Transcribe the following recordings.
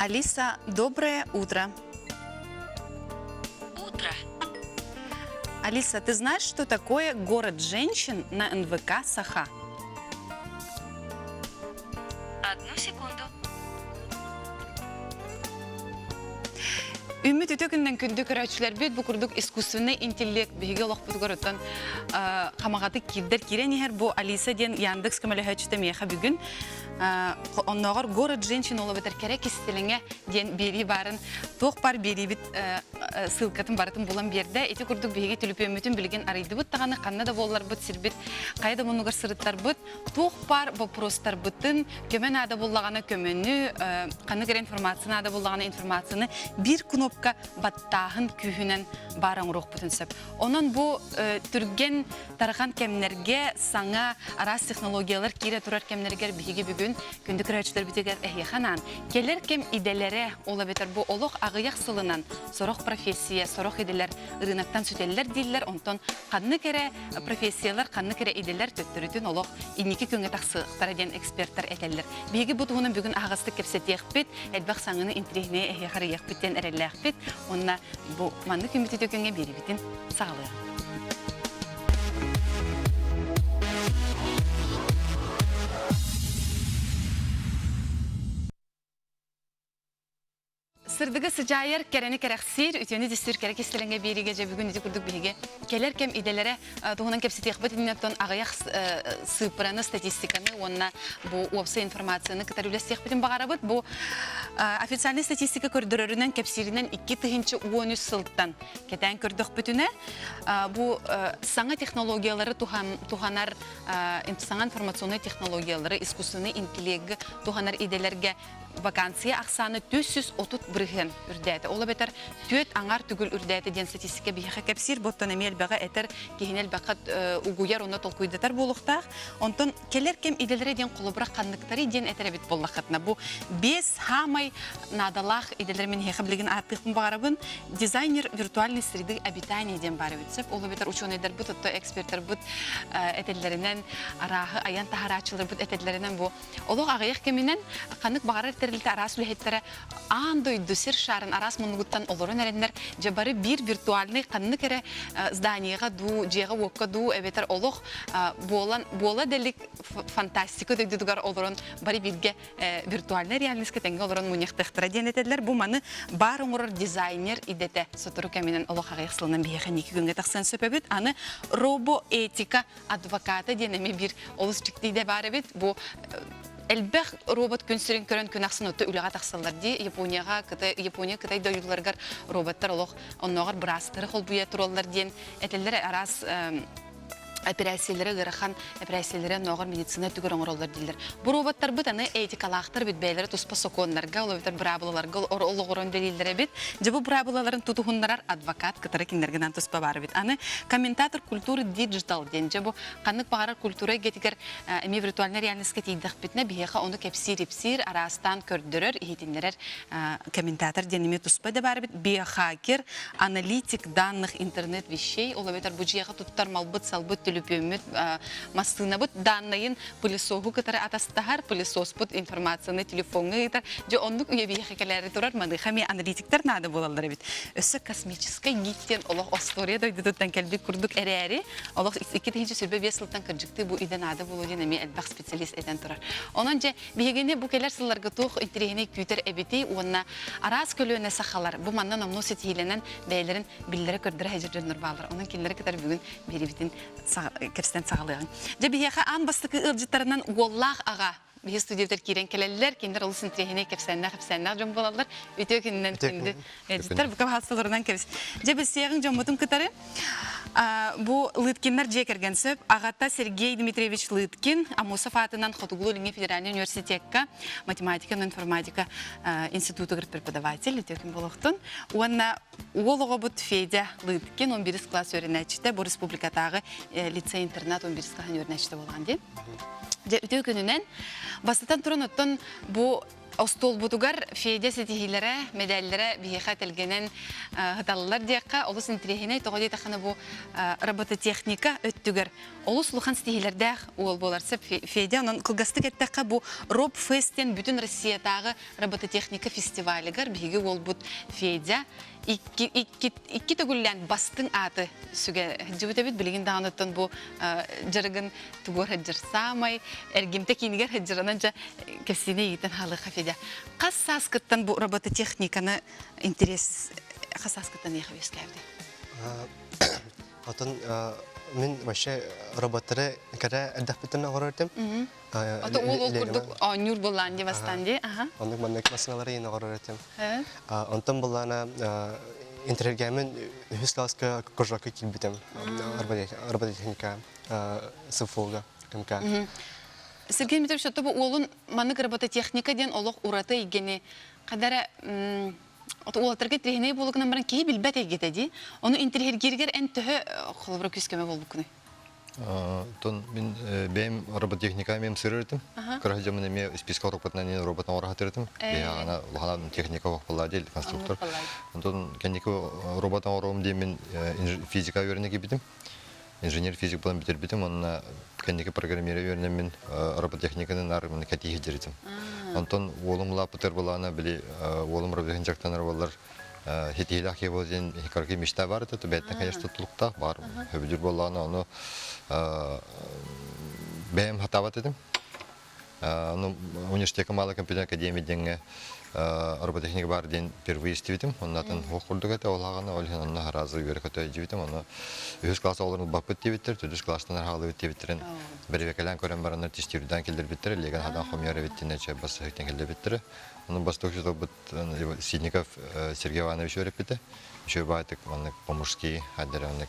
Алиса, доброе утро. Утро. Алиса, ты знаешь, что такое город женщин на НВК Саха? Одну секунду. Үммүт үтө күннэн күндү көрөөччүлэрбит бу курдук искусственный интеллект биһиги олохпутугар оттон хамаҕатык киирдэр киирэн иһэр бу Алиса диэн Яндекс көмөлөһөөччүтэ миэхэ бүгүн оннооҕор город женщин ол эбэтэр кэрэ кистэлэҥэ диэн биэрии баарын туох баар биэриибит ссылкатын барытын булан биэрдэ. Ити курдук биһиги түлүпүөммүтүн билигин арыйдыбыт даҕаны ханна да буолларбыт сирбит хайа да муннугар сырыттарбыт туох баар боппуруостарбытын көмө наада буллаҕына көмөнү ханнык эрэ информация наада буллаҕына информацияны биир кнопка баттааһын күүһүнэн баар оҥоруохпутун сөп. Онон бу түргэн тарҕан кэмнэргэ саҥа араас технологиялар киирэ турар кэмнэригэр биһиги бүгүн күндү көрөөччүлэрбитигэр эһиэхэ анаан кэлэр кэм идэлэрэ, ол эбэтэр бу олох аҕыйах сылынан сорох профессия, сорох идэлэр ырыынактан сүтэллэр дииллэр, онтон ханнык эрэ профессиялар, ханнык эрэ идэлэр төттөрүтүн олох инники күҥҥэ тахсыахтара диэн экспертэр этэллэр. Биһиги бу туһунан бүгүн аһаҕастык кэпсэтиэхпит, элбэх саҥаны интэриэһинэйи эһиэхэ арыйыахпыт диэн эрэллээхпит. Уонна бу маннык үмүтүтү күҥҥэ биэрибитин саҕалыаҕа. Сырдыгы сыдьаайар, кэрэни кэрэхсиир, үтүөнү түстүүр кэрэ кистэлэҥҥэ биэриигэ дьэ бүгүн ити курдук биһиги кэлэр кэм идэлэрэ туһунан кэпсэтиэхпит инниттэн аҕыйах сыыппараны, статистиканы уонна бу уопсай информацияны кытары үлэстиэхпитин баҕарабыт. Бу официальный статистика көрдөрөрүнэн, кэпсииринэн 2013 сылтан кэтээн көрдөхпүтүнэ, бу саҥа технологиялары туһанар, саҥа информационнай технологиялары, искусственный интеллеги туһанар идэлэргэ вакансия ахсаана 430 бырыһыан үрдээтэ. Ол эбэтэр түөрт аҥаар төгүл үрдээтэ диэн статистика биһиэхэ кэпсиир. Боттон эмиэ элбэҕи этэр, киһини элбэххэ угуйар уонна толкуйдатар буолуохтаах. Онтон кэлэр кэм идэлэрэ диэн холобура ханныктарый диэн этэр эбит буоллаххытына, бу биэс хаамай наадалаах идэлэр мин эһиэхэ билигин ааттыахпын баҕарабын. Дизайнер виртуальной среды обитания диэн баар эбит сөп. Ол эбэтэр учуонайдарбыт, отто экспертербыт этэллэринэн, арааһы айан таһарааччыларбыт этэллэринэн бу Олох аҕыйах кэминэн ханнык баҕарар тэрилтэ араас үлэһиттэрэ аан дойду сир шарын араас муннугуттан олорон эрэннэр дьэ бары биир виртуальный ханнык эрэ зданиеҕа дуу, дьиэҕэ-уокка дуу эбэтэр олох буолан буола да илик фантастика дойдутугар олорон бары бииргэ виртуальнай реальностька тэҥҥэ олорон мунньахтыахтара диэн этэллэр. Бу маны баар оҥорор дизайнер идэтэ сотору кэминэн олох аҕыйах сылынан биһиэхэ инники күҥҥэ тахсан сөп эбит. Аны робоэтика адвоката диэн эмиэ биир олус дьикти идэ баар эбит. Бу элбэх робот күн сирин көрөн күн ахсын отто үлэҕэ тахсаллар дии. Японияҕа, Кытай, Япония, Кытай дойдуларыгар роботтар олох оннооҕор быраастары холбуйа тураллар диэн этэллэр араас эпэрээссийэлэрэ ыарахан эпэрээссийэлэрэ оннооҕор медицина өттүгэр оҥороллор дииллэр. Бу роботтарбыт аны этикалаахтар эбит бэйэлэрэ туспа сокуоннарга, ол эбэтэр быраабылаларга олоҕуран үлэлииллэр эбит. Дьэ бу быраабылаларын тутуһуннарар адвокат кытары кинилэргинэн туспа баар эбит. Аны комментатор культуры диджитал диэн дьэ бу ханнык баҕарар культура эйгэтигэр эмиэ виртуальнай реальностька тиийдэхпитинэ биһиэхэ ону кэпсиир-ипсиир, араастаан көрдөрөр, иһитиннэрэр комментатор диэн эмиэ туспа да баар эбит. Биохакер, аналитик данных интернет вещей, ол эбэтэр бу дьиэҕэ туттар малбыт-салбыт, түлүпүөммүт, массыынабыт даннайын пылесоһу кытары атастаһар, пылесоспут информацияны телефоҥҥа ыытар. Дьэ оннук үйэ биһиэхэ кэлээри турар, маныаха эмиэ аналитиктар наада буолаллар эбит. Өссө космическай гид диэн олох остуоруйа дойдутуттан кэлбит курдук эрээри, олох 2025 сылтан кырдьыктыы бу идэ наада буолуо диэн эмиэ элбэх специалист этэн турар. Онон дьэ биһигини бу кэлэр сылларга туох интэриэһинэй күүтэр эбитий уонна араас көлүөнэ сахалар бу манна номнуо ситиһиилэнэн бэйэлэрин биллэрэ-көрдөрө сылдьар дьоннор бааллар. Онон кинилэри кытары бүгүн биэриибитин кэпсэтэн саҕалыаҕыҥ. Дьэ биһиэхэ аан бастакы ыалдьыттарынан уоллаах аҕа биһи студиябытыгар киирэн кэлэллэр. Кинилэр олус интэриэһинэй кэпсээннээх кэпсээннээх дьон буолаллар. Үтүө күнүнэн күндү ыалдьыттар. Бука баһаалысталарынан кэбис. Дьэ билсиэҕиҥ дьоммутун кытары. Бу Лыткиннар дьиэ кэргэн сөп. Аҕата Сергей Дмитриевич Лыткин Аммосов аатынан Хотугулуу-Илиҥҥи федеральнай университекка математика уонна информатика институтугар преподаватель үтүө күн буолуохтун. Уонна Уол оҕобут Федя Лыткин 11 класс үөрэнээччитэ, бу республикатааҕы лицей-интернат 11 класс үөрэнээччитэ буолаҕын дии. Дьэ, үтүө күнүнэн. Бастатан туран, оттон бу Остуолбутугар Федя ситиһиилэрэ, мэдээллэрэ биһиэхэ тэлгэнэн ыталлар диэххэ олус интэриэһинэй. Тоҕо диэтэххинэ бу робототехника өттүгэр олус улахан ситиһиилэрдээх уол буолар сөп Федя. Онон кылгастык эттэххэ бу Робфест диэн бүтүн Россиятааҕы робототехника фестивалыгар биһиги уолбут Федя икки төгүллээн бастыҥ ааты сүгэ сылдьыбыт эбит. Билигин даҕаны оттон бу дьарыгын тугуар сылдьар саамай эргимтэ киинигэр сылдьаранан дьэ кэпсиини иитэн хаалыахха Федя. Хас сааскыттан бу робототехниканы интерес хас сааскыттан эйиэхэ үөскээбитий? Отон мин вообще роботтары кэрэ эрдэхпиттэн оҥорор этим. Ото уол ол курдук оонньуур буоллаан дии бастаан дии. Аха. Оннук маннык массыыналары иин оҥорор этим. Онтон буллаана интэргээмин үһүс класска кружокка киирбитим. Робототехника СФУга МК. Сергей Дмитриевич, ото бу уолун маннык робототехника диэн олох ураты эйгэни хадара уолаттарга интэриэһинэй буолугунан баран киһи билбэт эйгэтэ дии. Ону интэриэһиргииргэр эн төһө холобура күүс көмө буолбуккунуй? Оттон мин бэйэм робототехника эмиэ сырыр этим. Кыра дьоммун эмиэ списка ороппутунан ини роботан оҥоро этим. Биһиэхэ улахан техника буолла диэл конструктор. Онтон кэнники робот оҥоруом диэн мин физика үөрэнэ киирбитим. Инженер-физик буолан бүтэрбитим уонна кэнники программирование үөрэнэммин робототехниканы наар кэтии сылдьар Онтон уолум улааппытыгар былаана били уолум робототехника дьарыктанар буоллар ситиһиилээх киһи буол диэн кыракый мечта баар этэ, бэйэттэн конечно тутулуктаах баар хөбүлүүр буоллаҕына ону бэйэм хатаабат этим. Ну, университекка Малая компьютерная академия диэҥҥэ робототехника баар диэн впервые истибитим. Оннатын хуох курдук этэ ол аҕана, ол иһин онно сразу үөрэ-көтө илдьибитим. Ону үһүс класс оҕолорун ылбаппыт диэбиттэр, төрдүс класстан архаалыыбыт диэбиттэрин бэрэбиэркэлээн көрөн бараннар тестиирдээн киллэрбиттэрэ, Леган хадан хомуйар эбит диэн чэ бассаһыктан киллэрбиттэрэ. Ону бастакы учууталбыт Ситников Сергей Иванович үөрэппитэ. Үчүгэй баайтык маннык по-мужски хайдары маннык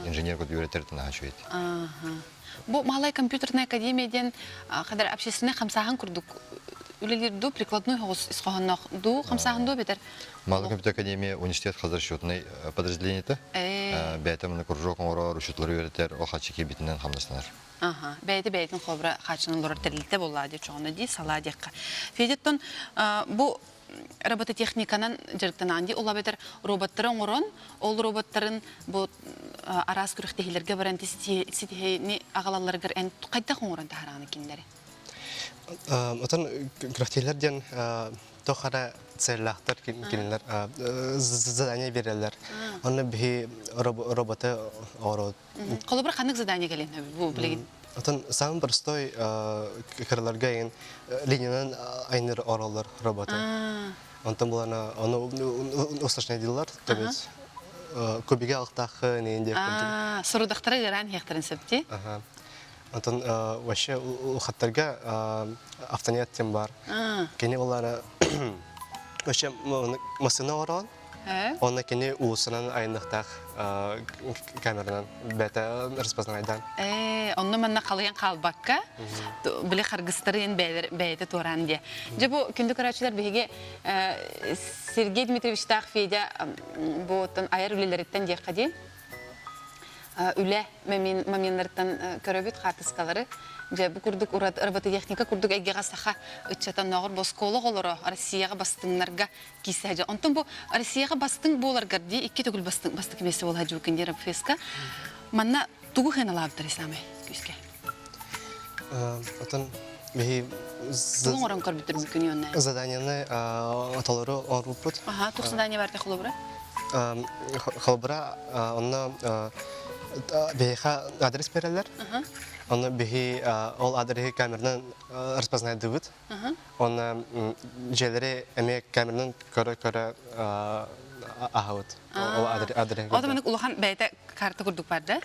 инженер курдук үөрэтэр наһаа үчүгэй. Бу Малая компьютерная академия диэн хадар общественный хамсааһын курдук үлэлиир дуу, прикладной соҕус ис хоһоонноох дуу, хамсааһын дуу бэтэр? Малая компьютер академия университет хозрасчетный подразделениета. Бэйэтэ маны кружок оҥорор, учууталлары үөрэтэр, ол хаччы киирбитинэн хамнастанар. Аха, бэйэтэ бэйэтин холобура хаачынан олорор тэрилтэ буоллаа дии чоҕуна дии, салаа диэххэ. Федяттан бу робототехниканан дьарыктанаан дии, ол эбэтэр роботтары оҥорон, ол роботтарын бу араас күрэхтэһиилэргэ баран ситиһиини аҕалалларыгар эн хайдах оҥорон таһараҕын кинилэри? Отон күрэхтэһиилэр диэн туох эрэ целлаахтар кинилэр задание биэрэллэр. Онно биһи роботы оҥоробут. Холобура ханнык задание кэлин бу билигин? Отон самый простой кыраларга ин линиянан айныр ороллор роботы. Онтон булана ону усложнядилар, то есть кубиге алтах не индия курдук. Сорудахтара ыараан иһиэхтэрин сөп Ага. Онтон вообще улахаттарга автонет тем бар. Кини булана вообще машина орон Онно кини уулуссанан айанныахтаах камеранан бэйэтэ распознайдаан. Ээ, онно манна халыйан хаалбакка, били харгыстарын бэйэтэ туораан диэ. Дьэ бу күндү көрөөччүлэр биһиги Сергей Дмитриевичтаах Федя бу оттон айар үлэлэриттэн диэххэ дии. Үлэ моменнарыттан көрөбүт хаартыскалары. Дьэ, бу курдук робототехника курдук эйгэҕэ саха ыччата оннооҕор боскуола оҕолоро Россияҕа бастыҥнарга киирсэ сылдьар. Онтон бу Россияҕа бастыҥ буоларгар дии икки төгүл бастыҥ бастакы миэстэ буола сылдьыбыккын диир Рабфеска. Манна тугу сыаналаабыттарый саамай күүскэ? Отон биһи Тугу оҥорон көрбүттэр мүкүнүй онно? Заданиены толору оҥорбуппут. Аха, туох задание бар холобура? Холобура, онно биһиэхэ адрес берэллэр. Онно биһи ол адреһи камеранан распознайдыбыт. Уонна дьиэлэри эмиэ камеранан көрө-көрө аһабыт. Ол адрес. Ол маннык улахан бэйэтэ карта курдук бар да?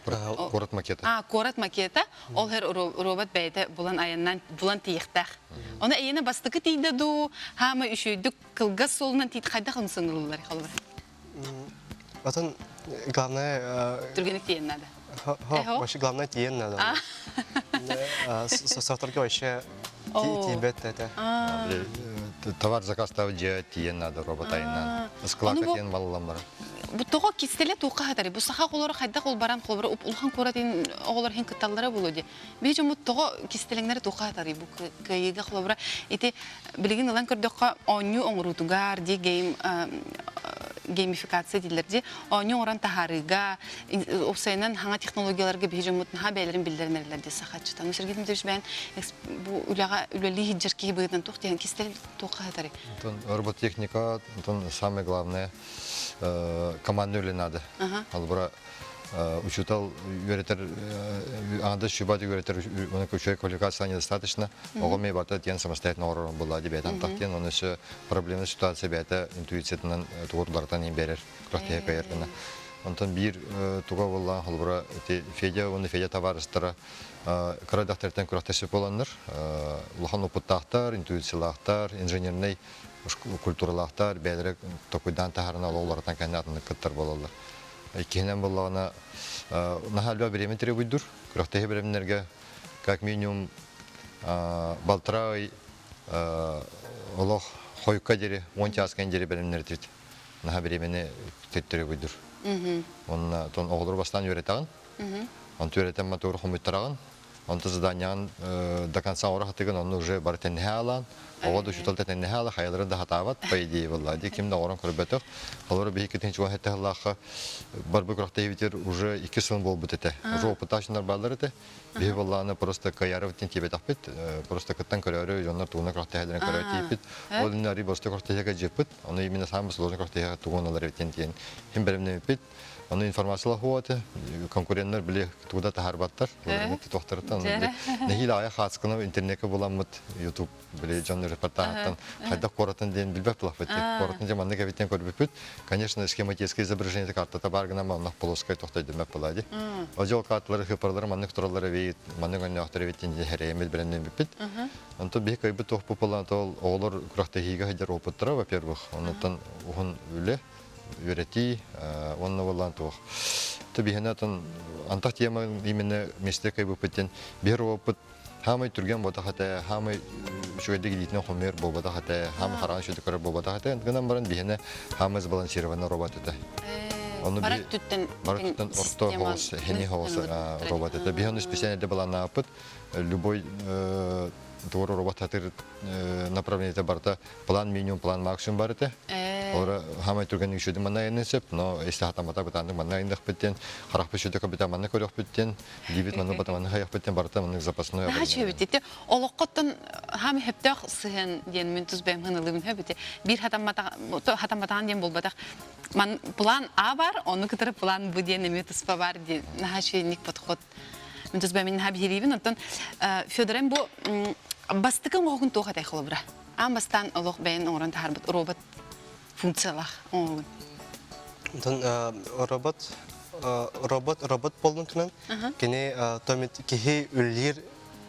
Куорат макета. А, куорат макета. Ол her робот бэйэтэ булан айаннан булан тиийиэхтээх. Оны эйиэнэ бастакы тиийдэ дуу, хаама үчүйдүк кылгас суолунан тиит хайдах ымсыҥылылар холобур? Отон главное Түргэнник тиийэн надо. Вообще главное тиийэн надо. Соторго вообще тиийбэт это. Товар заказтаабыт дьиэ тиийэн наада робот айынан. Ыскылаакка тиийэн балыллан барар. Бу тоҕо кистэлэ туохха хатарый? Бу саха оҕолоро хайдах ол баран холобура улахан куорат оҕолор иһин кытталлара буолуо дии. Биһи дьоммут тоҕо кистэлэҥнэри туохха хатарый бу кыайыыга холобура ити билигин ылан көрдөххө оонньуу оҥоруутугар дии гейм геймификация дииллэр дии оонньуу оҥорон таһаарыыга уопсайынан хаҥа технологияларга биһи дьоммут наһаа бэйэлэрин биллэрин эрэллэр дии сахаччытан. Сергей Дмитриевич бэйэн бу үлэҕэ үлэлии сылдьар киһи быһыытынан туох диэн кистэл туохха сытарый? Робототехника, онтон самое главное командный үлэ надо. Холобура, учуутал үөрэтэр аҥардас сүбэ үөрэтэр үчүгэй квалификация недостаточно. Оҕо эмиэ барыта диэн самостоятельно оҥорор буолла дии бэйэтэ антах диэн, оны өссө проблемная ситуация бэйэтэ интуициятынан тугу уларытан биэрэр, күрэхтэһэ кыайар гына. Онтон биир туга буолла, холобура, ити Федя уонна Федя табаарыстара кыра дьахтартан күрэхтэспит буоланнар, улахан опыттаахтар, интуициялаахтар, инженернэй культуралаахтар, бэйэлэрэ токуйдаан таһааран олох уларытан кэннэ атыннык кыттар буолаллар. Иккиһинэн буоллаҕына, наһаа элбэх бириэмэ требуйдур. Күрэхтэһии бэлэмнэргэ как минимум балтараа ый олох хойукка диэри, 10 чааска диэри бэлэмнэрдибит. Наһаа бириэмэни требуйдур. Онно оҕолору бастаан үөрэтэҕин, Онту үөрэтэн мотуору хомуйтараҕын, онто заданиеҕын до конца оҥоро сатыгын, онно уже бары тэнниһэ аалаан, оҕо да учуутал да тэнниһэ аала, хайаларын да хатаабат, по идее буолла. Ди ким да оҥорон көрбөтөх. Олору биһиги чугас этэ сыллаахха барбы күрэхтэһиибитигэр уже икки сыл буолбут этэ. Уже опытааччылар бааллар этэ. Биһи буоллаҕына просто кыайарыбыт диэн тиийбэтэхпит. Просто кыттан көрөөрү, дьоннор тугунан күрэхтэһэллэрин көрө тиийбит. Ол иннинэ арый просто күрэхтэһиигэ дьиэппит. Ону именно самый сложный күрэхтэһиигэ тугун ылар эбит диэн тиийэн хим бэлэмнэммиппит. Ону информациялаах буолуо конкуреннар били тугу да таһаарбаттар. Туохтарыттан нэһиилэ аҕай хаацканы интернекке буламмыт YouTube били дьон репортажтан хайдах куоратын диэн билбэт булахпыт. Куоратын дьэ маннык эбиттэн көрбүппүт. Конечно, схематическое изображение картата бар гынан маннах полоскай тохтой демек була ди. Ожол карталары хыпарлары маннык тураллар эбит, маннык өннөөхтөр эбит диэн хэрэйэммит билэннэммиппит. Онтон биһи кыайбыт туох буолан ол оҕолор күрэхтэһиигэ сылдьар опыттара, во-первых, оннуттан уһун үлэ үөрэтии уонна буоллаан туох биһиэнэ атын антах тема именно месте кайбыппыт диэн биһир опыт хаамай түргэн буотах этэ хаамай үчүгэйдик илиитинэн хомуйар буолбатах этэ хаамай хараҕын үчүгэйдик көрөр буолбатах этэ гынан баран биһиэнэ хаамай сбалансированный робот этэ Ону бары түттен бары түттен орто хоҕус хени хоҕус робот этэ биһи ону специально эрдэ балааннааппыт любой тугу робот хатыр направлениета барыта план минимум, план максимум бар этэ. Олора хамай түргэнник үчүгэй манна айанныын сөп, но если хатаммата бытааннык манна айанныахпыт диэн, харахпыт сүтэ көбүтэ манна көрүөхпүт диэн, диибит манна бата манна хайахпыт диэн барыта маннык запасной Наһаа үчүгэйбит ити олоххоттон хаам сөптөөх сыһыан диэн мин тус бэйэм ханылыыбын хөбүтэ биир хатамматаҕын диэн буолбатах ман план А бар ону кытары план Б диэн эмиэ туспа бар диэн наһаа үчүгэй подход мин тус бэйэм наһаа биһириибин оттон Федорем бу бастакы оҥоһугун туох этэй холобура Аан бастаан олох бэйэн оҥорон таһаарбыт робот функциялаах оҥоһугун. Онтон робот робот робот буоллун туһунан кини томит киһи үлэлиир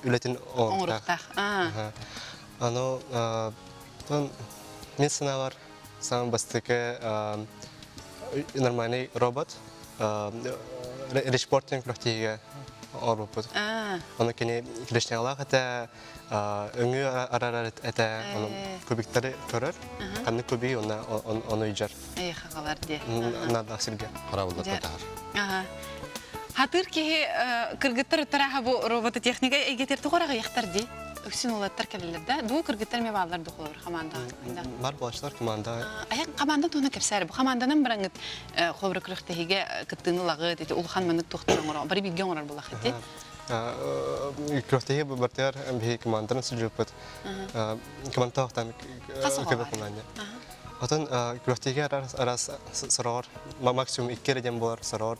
үлэтин оҥоруохтаах. Аны мин санаабар самый бастакы нормальный робот речпортинг күрэхтэһиигэ оҥорбуппут. Ону кини клешнялаах этэ, өҥү арарар этэ, ону кубиктары көрөр, ханнык кубиги уонна ону ыйдьар. Эйхагалар диэ. Наада сиргэ. Хараабыллар таһар. Хатыр киһи кыргыттар ыттарааха бу робототехника эйгэтигэр тоҕо аҕыйахтар дии. Үксүн уолаттар кэлэллэр да. Дуу кыргыттар эмиэ бааллар дуу холобур хамаандаҕа. Бар буолааччылар команда. Айах команда туһунан кэпсээр. Бу команданан бараҥыт холобур күрэхтэһиигэ кыттыыны ылаҕыт, ити улахан маннык туохтар оҥоро, бары бииргэ оҥорор буоллаххыт дии. Күрэхтэһии бартыгар биһиги команданан сылдьыбыппыт. Командалаахтан көбө команда. Отон күрэхтэһиигэ араас араас сороҕор максимум икки эрэ диэн буолар, сороҕор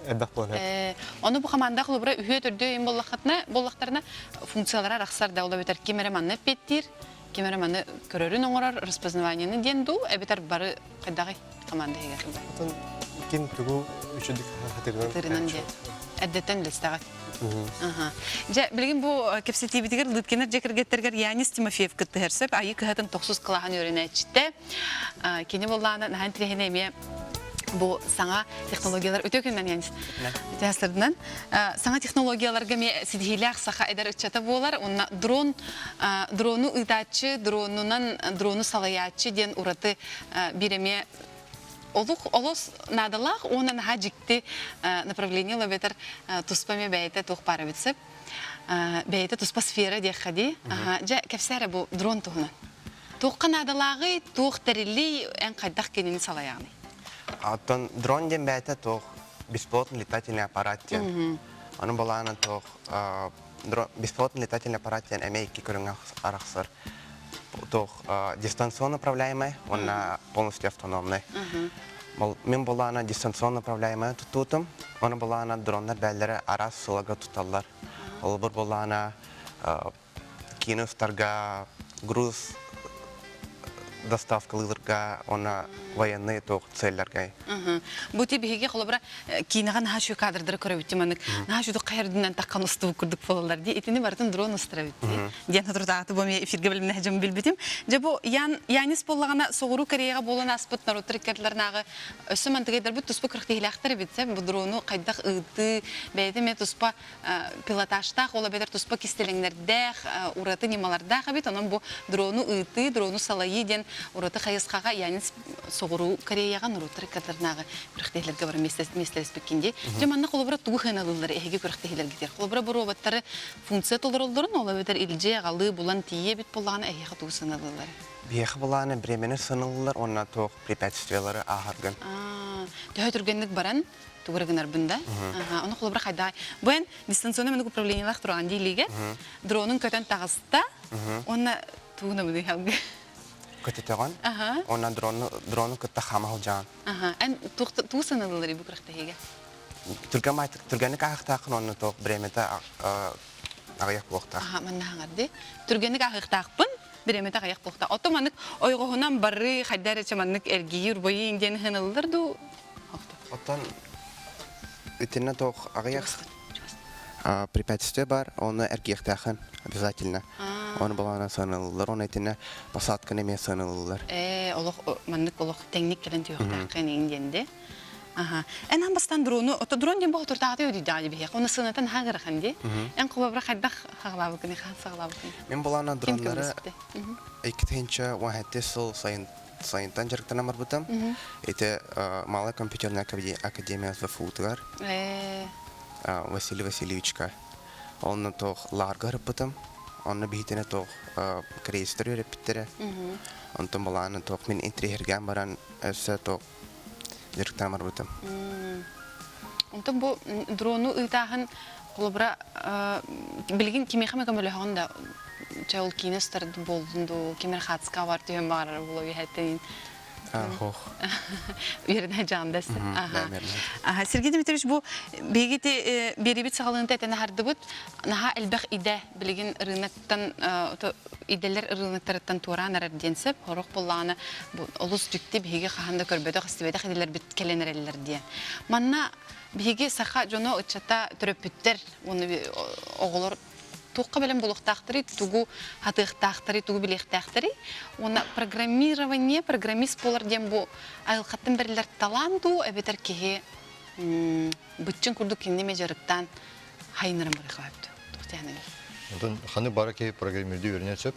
элбэх буолан Ону бу команда холобура үһүө төрдүө ыйын буоллаххытына буоллахтарына функциялара арахсар да ол эбэтэр ким эрэ манна эппиэттиир, ким эрэ маны көрөрүн оҥорор распознаваниены диэн дуу эбэтэр бары хайдаҕый команда иһигэр Отон ким тугу үчүдүк хатырынан диэн эрдэттэн үлэстэҕит Дьэ, билигин бу кэпсэтиибитигэр Лыткинар дьиэ кэргэттэригэр Янис Тимофеев кыттыһар сөп. Айыы кыһатын тохсус кылааһын үөрэнээччитэ. Кини буоллаҕына наһаа интэриэһинэй эмиэ. Бу саҥа технологиялар үтүө күннэн Янис. Теастрынан саҥа технологияларга ме ситиһиилээх саха эдэр ыччата буолар. Уонна дрон дрону ыытааччы, дронунан дрону салайааччы диэн ураты биир эмиэ олук олус наадалаах уонна наһаа дьикти направление эбэтэр туспа эмиэ бэйэтэ туох баар эбит сөп. Бэйэтэ туспа сфера диэххэ дии. Дьэ, кэпсээ эрэ бу дрон туһунан. Туохха наадалааҕый, туох тэрилий, эн хайдах кинини салайаҕыный? Оттон дрон диэн бэйэтэ туох беспилотный летательный аппарат диэн. Ону былаана туох беспилотный летательный аппарат диэн эмиэ икки көрүҥҥэ арахсар. Туох дистанционно управляемый уонна полностью автономный. Мин былаана дистанционно управляемый туттуутум. Ону былаана дроннар бээлэрэ араас сылага туталлар. Ол былаана киин устарга груз доставкалыырга уонна военный туох целлэргэ. Бу ти биһиги холобура киинэҕэ наһаа үчүгэй кадрдары көрөбүт маннык наһаа үчүгэй хайырдынан таххан устубут курдук буолаллар дии итини барытын дрон устарабыт дии диэн соторутааҕыта бу эмиэ эфиргэ билимнэһэ дьон билбитим. Дьэ бу Ян Янис буоллаҕына соҕуруу Кореяҕа буолан ааспыт норуоттар иккардыларынааҕы өссө мантыгайдарбыт туспа күрэхтэһиилээхтэр эбит бу дрону хайдах ыытыы бэйэтэ эмиэ туспа пилотажтаах, ол эбэтэр туспа кистэлэҥнэрдээх, ураты ньымалардаах эбит. Онон бу дрону ыытыы, дрону салайыы диэн ураты хайысхаҕа Янис соҕуруу Кореяҕа норуоттар ыккардыларынааҕы күрэхтэһиилэргэ баран миэстэлэспиккин дии. Дьэ манна холобура тугу сыаналыыллар эһиги күрэхтэһиилэргитигэр? Холобура бу роботтары функция толороллорун, ол эбэтэр илдьи аҕалыы булан тиийэ эбит буоллаҕына эһиэхэ тугу сыаналыыллар? Биһиэхэ былаана бириэмэни сыаналыыллар уонна туох препятствиелары ааһаргын. Төһө түргэнник баран тугу эрэ гынарбын да. Ону холобура хайдаҕай. Бу эн дистанционный маннык управлениелаах тураҕын дии илиигэ. Дронун көтөн таҕыста. Уонна тугуна быдый халгы. Көтүтөҕүн. Уонна дрону дрону кытта хаама сылдьаҕын. Эн тугу саналылар бу күрэхтэһиигэ? Түргэн түргэнник ааһыахтааххын уонна туох бириэмэтэ аҕыйах буолуохтаах. Аха, манна хаҥарды. Түргэнник ааһыахтаахпын, бириэмэтэ аҕыйах буолуохтаах. Ото маннык ойоҕоһунан барыы, хайда эрэ маннык эргийии, урбайыы диэн ыһыныллар дуу? Оттон итиннэ туох аҕыйах препятствие бар, оны эргиэхтээхин обязательно. Оны балаана сыаналыыллар, оны итиннэ посадканы эмиэ сыаналыыллар. Ээ, олох маннык олох тэҥник кэлэн түһүөхтээххин иҥ диэнди. Аха. Эн аан бастаан дрону, ото дрон диэн боотуртааҕыта өйдүйдэҕэ биһиэхэ. Оны сыанатын наһаа ыарахан дии. Эн холобура хайдах хаҕалаабыккыный, хаһан саҕалаабыккыный? Мин балаана дроннары 2017 сыл сайын сайынтан дьарыктанан барбытым. Ити Малая компьютерная академия ВФУ-тугар Василий Васильевичка. Онно туох лаарга ырыппытым. Онно биһитинэ туох крейстер үөрэппиттэрэ. Онтон балааны туох мин интриһэргээн баран өссө туох дьарыктанан барбытым. Онтон бу дрону ыытааһын холобура билигин кимиэхэ эмэ көмөлөһөҕүн да чэ ол киинэ устар буоллун дуу ким эрэ хаатыска бар түһэн баҕарар буола үһэттэн Хох. Үөрэнэ дьаамдас. Аха. Сергей Дмитриевич бу биһиги биэрибит саҕалыынта этэн аһардыбыт. Наһаа элбэх идэ билигин рыноктан идэлэр рыноктарыттан туораан эрэр диэн сөп. Хорох буоллаҕына бу олус дьикти биһиги хаһан да көрбөтөх, истибэтэх идэлэрбит кэлэн эрэллэр диэн. Манна биһиги саха дьоно ыччата төрөппүттэр уонна оҕолор туохха бэлэм буолуохтаахтарый, тугу хатыахтаахтарый, тугу билиэхтээхтэрий уонна программирование, программист буолар диэн бу айылҕаттан бэриллэр талаан дуу эбэтэр киһи быччын курдук кинини эмэ дьарыктаан хайыннаран барыахха сөп туох диэхинэ Онтон ханы бара киһи программирдыы үөрэнэр сөп.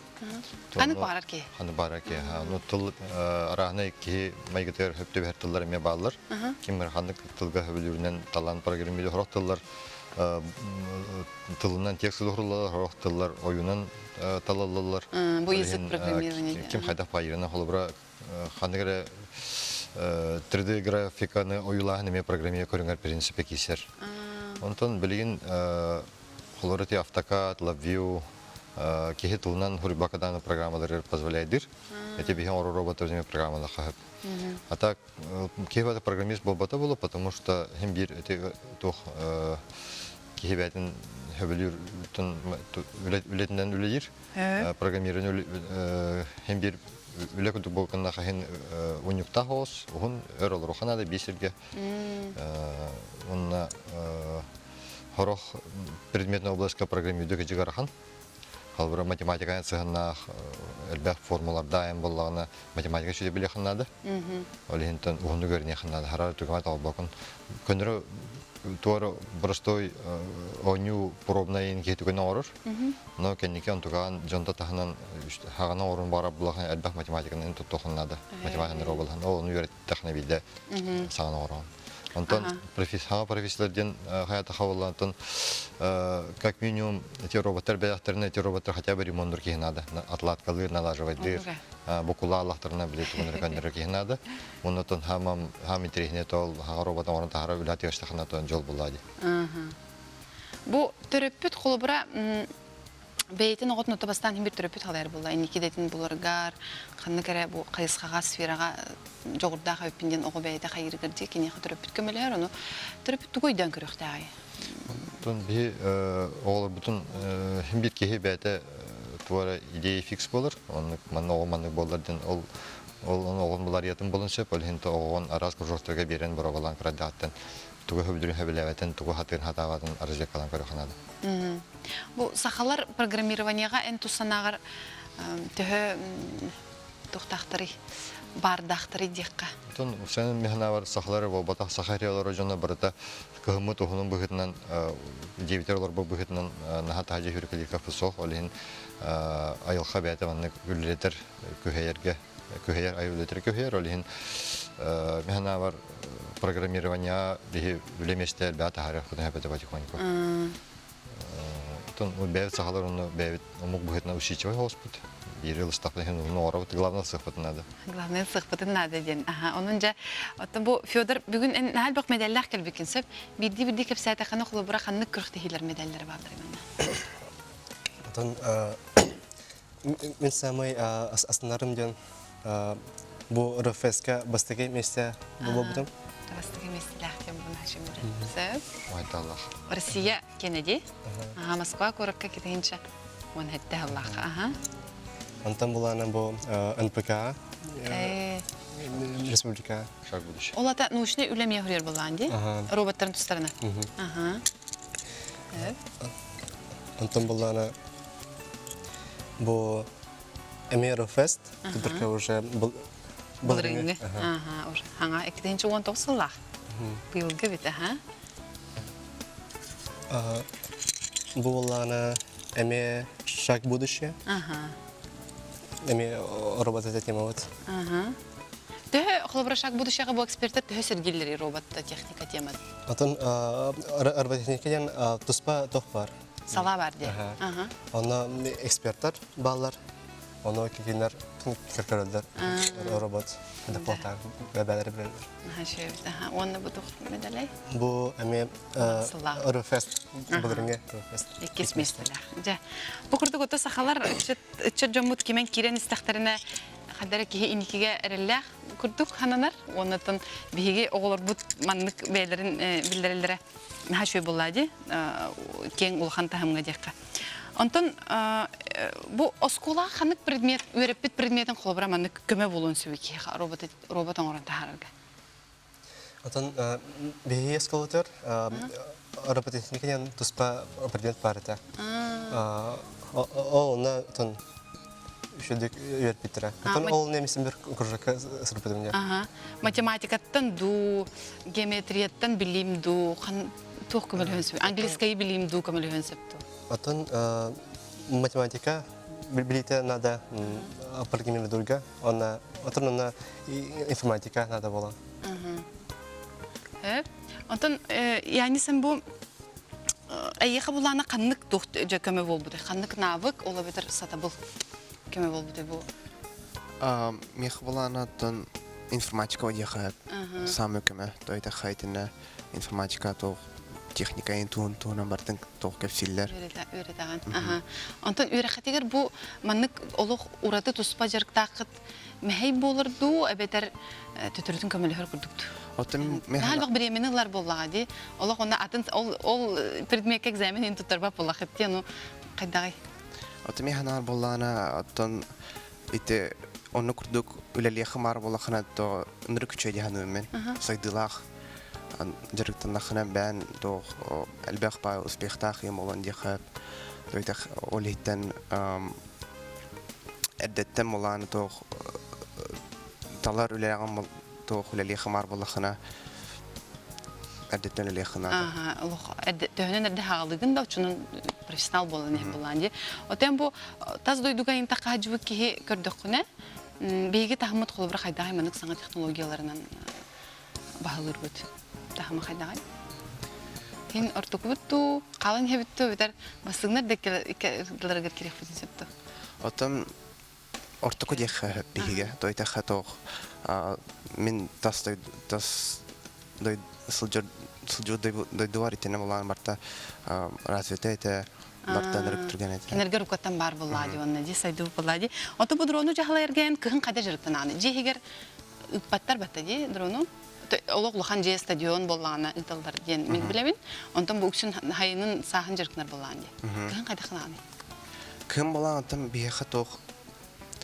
Ханы баарар киһи. Ханы баарар киһи. Ну тыл арааһынай киһи майгытыгар хөп түбэһэр тыллар эмиэ бааллар. Ким ханнык тылга хөбүлүүрүнэн талаан программирдыы сорох тыллар тылынан текст уһуруллар, сорох тыллар ойуунан талыллаллар. Бу язык программирования. Ким хайдах баайырынан холобура ханнык эрэ 3D графиканы ойуулааһын эмиэ программия көрүҥэр принципе киирсэр. Онтон билигин холобура ити AutoCAD, LabVIEW киһи тылынан хурбакадааны программалары позволяйдыр. Эти биһи оҥорор роботтар эмиэ программалар хаһып. А так киһи программист буолбата буолуо, потому что хим биир эти туох киһи бэйэтин хөбүлүүр үлэтинэн үлэлиир. Программирование хим биир үлэ курдук буолканна хаһын унньуктаах оҕус, уһун өр олоруха наада биир сиргэ. Уонна хорох предметный областька программируйда кыдьыгарахан. Холобура математиканы сыһыннаах элбэх формулардаайын буоллаҕына математика сүдэ билиэххин наада. Ол иһинтэн уһуннук үөрэниэххин наада. Хараар түгэмэ тоҕолбокун. Көннөрү туора простой оонньуу пробнайын киһи түгэн оҥорор. Но кэнники онтугаан дьонто таһынан хаҕана оҥорун баҕарар булахан элбэх математиканы туттуохун наада. Математиканы роболахан. Ол ону үөрэттэххинэ биирдэ саҥаны оҥороҕун. Онтон саҥа профессиялар диэн хайата буолла онтон как минимум эти роботтар бэлэхтэринэ эти роботтар хотя бы ремонтур киһи надо отладкалыыр налаживайдыыр букулааллахтарына били тугунары көннөрөр киһи надо оннотон хаамам хаам интэриэһинэй тоол хаҥа робот оҥорон таһара үлэ тыастахына тон дьол булла ди Бу төрөппүт холобура бэйэтин оҕотун отто бастаан иһин бир төрөппүт халайар буолла. Инники идэтин буларыгар, ханнык эрэ бу хайысхаҕа, сфераҕа дьоҕурдаах эбиппин диэн оҕо бэйэтэ хайыырыгар дии киниэхэ төрөппүт көмөлөһөр. Ону төрөппүт тугу өйдөөн көрүөхтээҕий? Оттон биһи оҕолорбутун иһин бир киһи бэйэтэ туора идея фикс буолар. Оннук манна оҕо маннык буоллар диэн ол ол оҕон буларыйатын булун сөп. Ол иһин оҕоҕун араас кружоктарга биэрэн боруобалаан кыраддааттан тугу сөбүлүүрүн сөбүлээбэтин, тугу хатыырын хатаабатын разведкалаан көрүөххэ наада. Бу сахалар программированиеҕа эн тус санааҕар төһө туохтаахтарый, баардаахтарый диэххэ? Оттон сен механавар сахалар буолбатах саха олорор дьоно барыта кыһыммыт уһунун быһыытынан дьиэбитигэр олорбут быһыытынан наһаа таһдьа хүрүкэлиир суох. Ол иһин айылҕа бэйэтэ маннык үлэлэтэр күһэйэргэ күһэйэр айыл үлэтэр күһэйэр. Ол иһин механавар программирование биһи үлэ миэстэ элбэҕи таһаарыахпытын сөп этэ потихоньку. Оттон бэйэбит сахалар онно бэйэбит омук быһыытынан усидчивай соҕуспут. Биири ылыстахпытын иһин уһун оҥоробут. Главное ылсыахпытын наада. Главное ылсыахпытын наада диэн. Аха, онон дьэ, оттон бу Федор бүгүн эн наһаа элбэх медаллаах кэлбиккин сөп. Биирдии-биирдии кэпсээтэххинэ холобура ханнык күрэхтэһиилэр медаллара бааллар манна? Оттон Мин самый астынарым диэн бу РФС-ка бастакы миэстэ буолбутум. Бастакы миэстэлээх диэн бу наһаа Айталлах. Россия Кеннеди. Ага, Москва куоракка китинчэ 17 аллах. Ага. Онтон булаана бу НПК республика. Шаг будущее. Ол ата научный үлэ миэ хурьер булаан ди. Роботтарын тустарына. Ага. Онтон булаана Бу Эмеро Фест, только уже Былырыҥҥы. Ага, уже. Хаҥа 2019 сыллаах. Быйылгы бит, аха. Бу буоллаҕына эмиэ шаг будущее. Ага. Эмиэ робот это тема вот. Ага. Төһө холобура шаг будущего бу эксперттер төһө сэргииллэрий робот техника темата? Атын роботехника диэн туспа туох бар. Салаа бар дии. Онно эксперттар бааллар. Ону кинилэр көрөллөр. Робот доплата бэбэлэри билэллэр. Уонна бу туох медалей? Бу эмиэ Руфест былырыҥҥы Руфест. Иккис миэстэлээх. Дьэ, бу курдук ото сахалар ыччат дьоммут кимэн киирэн истэхтэринэ хадара киһи иникигэ эрэллээх курдук хананар. Уоннаттан биһиги оҕолорбут маннык бэйэлэрин биллэрэллэрэ наһаа үчүгэй буоллаа дии киэҥ улахан таһымҥа диэххэ. Онтон бу оскуолаҕа ханнык предмет үөрэппит предметин холобура маннык көмө буолуон сөбүй киһиэхэ робот робот оҥорон таһаарарга? Отон биһиги оскуолатыгар робототехника диэн туспа предмет баар этэ. Ол онно отон үчүгдүк үөрпүттэрэ. Отон ол немисин бир кружокка сырпытым дьэ. Математикаттан дуу, геометрияттан билиим дуу, хан туох көмөлөһөн сөп? Английскайы билиим дуу көмөлөһөн сөп дуу? Отон математика билиитэ надо программировать Онна отон онна информатика надо буолан. Онтон яни сен бу эйиэхэ булаана ханнык туох дьэ көмө буолбутай? Ханнык навык ол эбэтэр сатабыл көмө буолбутай бу? Миэхэ булаана оттон информатика диэхэ саамай көмө. То хайтына информатика туох техника туһун туһунан бартын туох кэпсииллэр. Үөрэтэҕин. Онтон үөрэххитигэр бу маннык олох ураты туспа дьарыктааххыт мэһэй буолар дуу, эбэтэр төтөрүтүн көмөлөһөр курдук дуу? Оттон Наһаа элбэх бириэмэни ылар буоллаҕа дии. Олох онно атын ол ол предмеккэ экзамен иһин туттарбат буоллаххыт дии, ону хайдаҕый? Оттон мин санаар буоллаҕына, оттон ити онно курдук үлэлиэххэ баар буоллаххына, то ынырык үчүгэй дии саныыбын мин. Сайдыылаах. Дьарыктаннаххына бэйэн туох элбэх баай успехтаах ыам буолан диэххэ тойтах ол иһиттэн эрдэттэн булааны туох талар үлэҕин туох үлэлиэххэ баар буоллаххына эрдэттэн үлэлиэххэ наада. Ааха, олох төһөнөн эрдэ хаалыгын да оччонон профессионал буолан иһин булаан дии. Отон бу тас дойдуга интахха хадьыбыт киһи көрдөххүнэ, биһиги таһыммыт холобура хайдаҕай маннык саҥа технологияларынан баһылыырбыт таһыма хайдаҕай? Һин ортокубут дуу, хаалан иһэбит дуу, эбэтэр бастыҥнар да иккиларыгар кириэхпитин сөп дуу? Оттон ортоку диэххэ биһигэ, тойтахха тоох мин тас тас сылдьар сылдьыбыт дойдубар итинэ булаан барта развита этэ бартан түргэн этэ. Кинилэргэ рукаттан баар буоллаа дии уонна дии сайдыбыт буоллаа дии. Ото бу дрону дьаһалайаргаан кыһын хайда дьарыктанааны. Дьиэ иһигэр ыыппаттар батта дии дрону. Олох улахан дьиэ стадион буоллаҕына ыыталлар диэн мин билэбин. Онтон бу үксүн хайынын сааһын дьарыктанар буоллаҕын дии. Кыһын хайдахынааны? Кыһын буолаан оттон биһиэхэ туох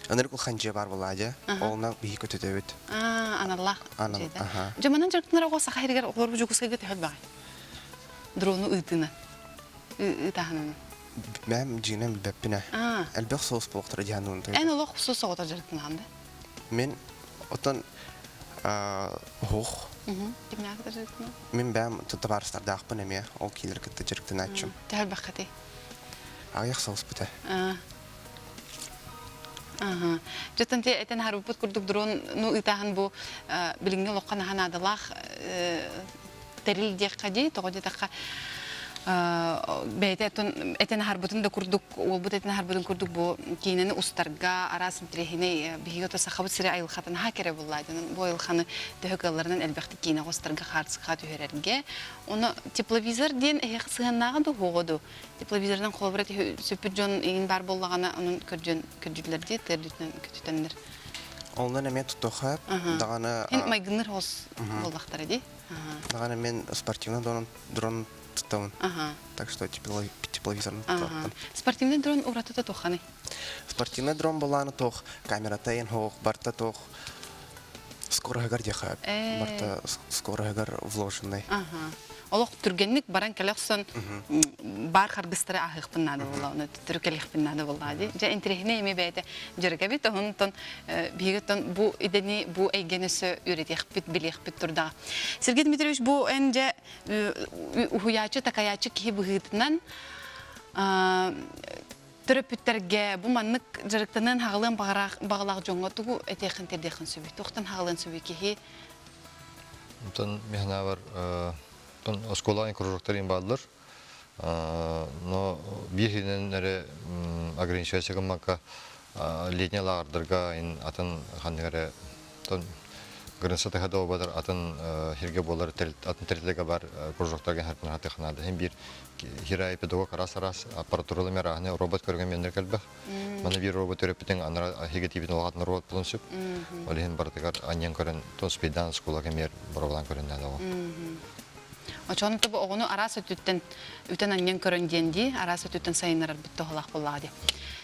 ынырык улахан дьиэ баар буоллаа дьэ. Олна биһи көтүтөбүт. Аа, аналлаах дьиэтэ. Дьэ манан дьарыктанар оҕо саха сиригэр оҕолорбут Дьокуускайга төһө элбэҕий? Дрону ыытыынан. Ыытааһынынан. Бэм дьиҥинэн билбэппин ээ. Элбэх соус буолуохтара дии саныыбын. Эн олох сус соҕотох дьарыктанаҕын да? Мин оттон уһух. Кимнээхи дьарыктанар? Мин бэйэм табаарыстардаахпын эмиэ ол киилэр кытта дьарыктанааччым. Төһө элбэххитий? Аҕыйах соҕуспут ээ. Аха. Дьэ, те этэн харбыппыт курдук дрон ну ыытааһын бу билиҥҥи олоххо наһаа наадалаах тэрил диэххэ дии, тоҕо диэтэххэ бэйэтэ этэн аһарбытын да курдук, уолбут этэн аһарбытын курдук бу киинэни устарга араас интэриэһинэй биһиги ото сахабыт сирэ айылҕата наһаа кэрэ буолла дьонун бу айылҕаны төһө кыалларынан элбэхтик киинэҕэ устарга хаартыскаҕа түһэрэргэ ону тепловизор диэн эһиэхэ сыһыаннааҕа дуу суоҕа дуу тепловизорынан холобура сүппүт дьон иҥин баар буоллаҕына онон көрдьүөн көрдүүллэр дии тыа көтүтэннэр Онон эмиэ тутуха даҕаны майгынныр хос буоллахтара дии Даҕаны мен спортивный дрон, дрон туттабын. Так что тепловизорын туттабын. Спортивный дрон уратыта туохханый? Спортивный дрон булааны туох камерата ен хоох барта туох скоростыгар диэхэ барта скоростыгар вложенный. Олох түргэнник баран кэлэ охсон баар харгыстары ааһыахпын наада буолла, оны төттөрү кэлиэхпин наада буолла дии. Дьэ интэриэһинэй эмиэ бэйэтэ дьарык эбит, онтон биһиги бу идэни, бу эйгэни өссө үөрэтиэхпит, билиэхпит турдаҕа. Сергей Дмитриевич, бу эн дьэ уһуйааччы, такайааччы киһи быһыытынан төрөппүттэргэ бу маннык дьарыктаныан хаҕылыан баҕалаах дьоҥҥо тугу этиэххин тиэрдиэххин сөбүй? Туохтан хаҕылыан сөбүй киһи? Онтон мин бар оскуола кружоктар бааллар. Но биир эрэ ограничиваться гыммакка летний лааҕырдарга атын ханнык эрэ граница тыһа да буолбатар атын сиргэ буолар атын тэрилтэгэ бар кружоктарга хатыхнаада хин биир хирай педагог араас-араас аппаратуралы мераһыны робот көргөн меннер кэлбэх маны биир робот төрөппүтүн анара хигетибин улаатын робот булун сүп ол иһин барытыгар аньян көрөн тон спейдан школа кемер боробалан көрөн наада Очону тобу оҕону араас өттүттэн үтэн-анньан көрөн диэн дии, араас өттүттэн сайыннарарбыт туһалаах буоллаҕа дии.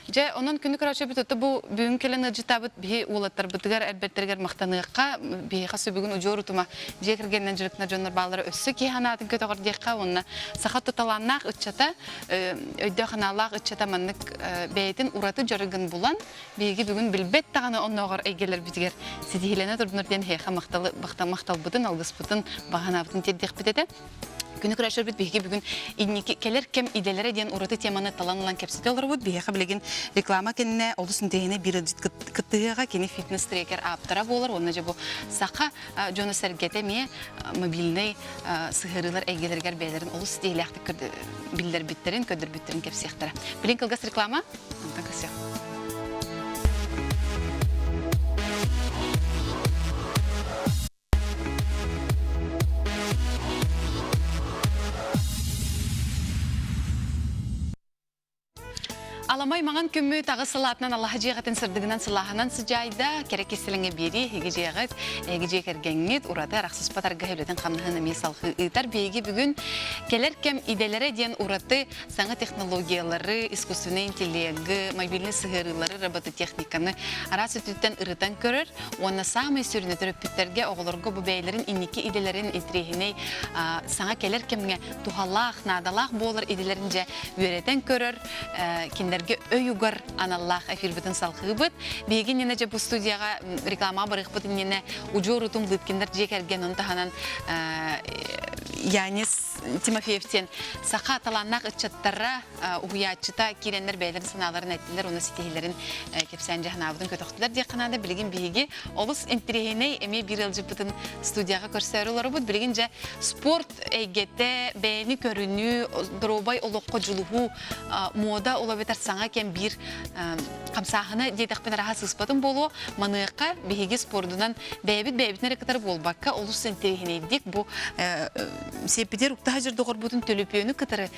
Дьэ, онон күнү көрөөччүбүт ото бу бүгүн кэлэн ыалдьытаабыт биһи уолаттарбытыгар, эрбэттэригэр махтаныахха, биһиэхэ сүбүгүн удьуор утума дьиэ кэргэнинэн дьарыктанар дьоннор бааллара өссө киһи санаатын көтөҕөр диэххэ уонна саха талааннаах ыччата, өйдөөх санаалаах ыччата маннык бэйэтин ураты дьарыгын булан, биһиги бүгүн билбэт даҕаны оннооҕор эйгэлэрбитигэр ситиһиилэнэ турдунар диэн эһиэхэ махталы махталбытын, алгыспытын, баҕа санаабытын тиэрдиэхпит этэ. Күнү көрөөччүлэрбит биһиги бүгүн инники кэлэр кэм идэлэрэ диэн ураты теманы талан ылан кэпсэтэ олоробут. Биһиэхэ билигин реклама кэннэ олус интэриэһинэй биир ыалдьыт кыттыһыаҕа. Кини фитнес-трекер ааптара буолар. Уонна дьэ бу саха дьоно-сэргэтэ эмиэ мобильнай сыһыарыылар эйгэлэригэр бэйэлэрин олус ситиһиилээхтик биллэрбиттэрин, көрдөрбүттэрин кэпсиэхтэрэ. Билин кылгас реклама. Онтон көрсүөх. Аламай маҥан күммүт аҕыс сылаатынан алаһа дьиэҕитин сырдыгынан сылааһынан сыдьаайда, кэрэ кистэлэҥэ биэрии эһиги дьиэҕит, эһиги дьиэ кэргэҥҥит ураты арахсыспат аргыһа үлэтин хамнаһын эмиэ салҕыы ыытар. Биһиги бүгүн кэлэр кэм идэлэрэ диэн ураты саҥа технологиялары, искусственнай интеллегы, мобильнай сыһыарыылары, робототехниканы араас өттүттэн ырытан көрөр уонна саамай сүрүнэ төрөппүттэргэ оҕолорго бу бэйэлэрин инники идэлэрин интириэһинэй саҥа кэлэр кэмҥэ туһалаах, наадалаах буолар идэлэрин дьэ үөрэтэн көрөр, кинилэргэ өй угар аналлаах эфирбытын салҕыыбыт. Биһиги иннинэ дьэ бу студияҕа рекламаҕа барыахпыт иннинэ удьуор утум Лыткиннар дьиэ кэргэн ону таһынан Янис Тимофеев диэн саха талааннаах ыччаттара уһуйааччыта киирэннэр бэйэлэрин санааларын эттилэр уонна ситиһиилэрин кэпсээн дьаһанаабытын көтөхтүлэр диэххэ наада. Билигин биһиги олус интэриэһинэй эмиэ биир ыалдьыппытын студияҕа көрсөөрү олоробут. Билигин дьэ спорт эйгэтэ, бэйэни көрүнүү, доруобай олоххо дьулуһуу, муода ол эбэтэр саҥа кэм биир хамсааһына диэтэхпин араһа сыыспатым буолуо. Маныаха биһиги спордунан бэйэбит бэйэбитин эрэ кытары буолбакка, олус интэриэһинэйдик бу сиэппитигэр уктаһа дьордоҕорбутун төлөпүөнү кытары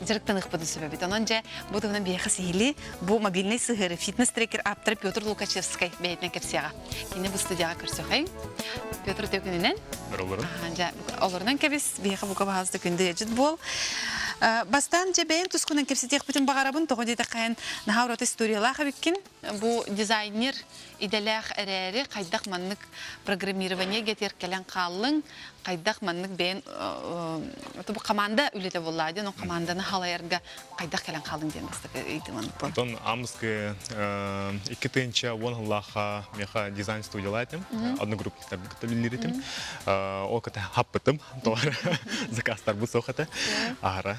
дьарыктаныахпытын сөбөбүт. Онон дьэ бу туһунан биһиэхэ сиһилии бу мобильнай сыһыары фитнес-трекер ааптара Петр Лукачевскай бэйэтинэн кэпсиэҕэ. Кини бу студияҕа көрсөхөйүҥ. Петр Төкүнүнэн. Олорун. Дьэ, олорунан кэбис, биһиэхэ бука баһаалыста күндү ыалдьыт буол. Бастаан дьэ бэйэм тускунан кэпсэтиэхпитин баҕарабын, тоҕо диэтэххэ наһаа ураты историялаах эбиккин. Бу дизайнер идэлээх эрээри хайдах маннык программирование гэтиэр кэлэн хааллыҥ, хайдах маннык бэйэн бу команда үлэтэ буоллаа диэн, ол команданы халайарга хайдах кэлэн хааллыҥ диэн бастакы ыйытыыланып Онтон Амскы 2010 сыллаахха меха дизайн студиялаа этим, одногруппниктарбын кытта биллир этим. Ол кытта хаппытым, тоҕо заказтарбыт суох этэ. Аһара.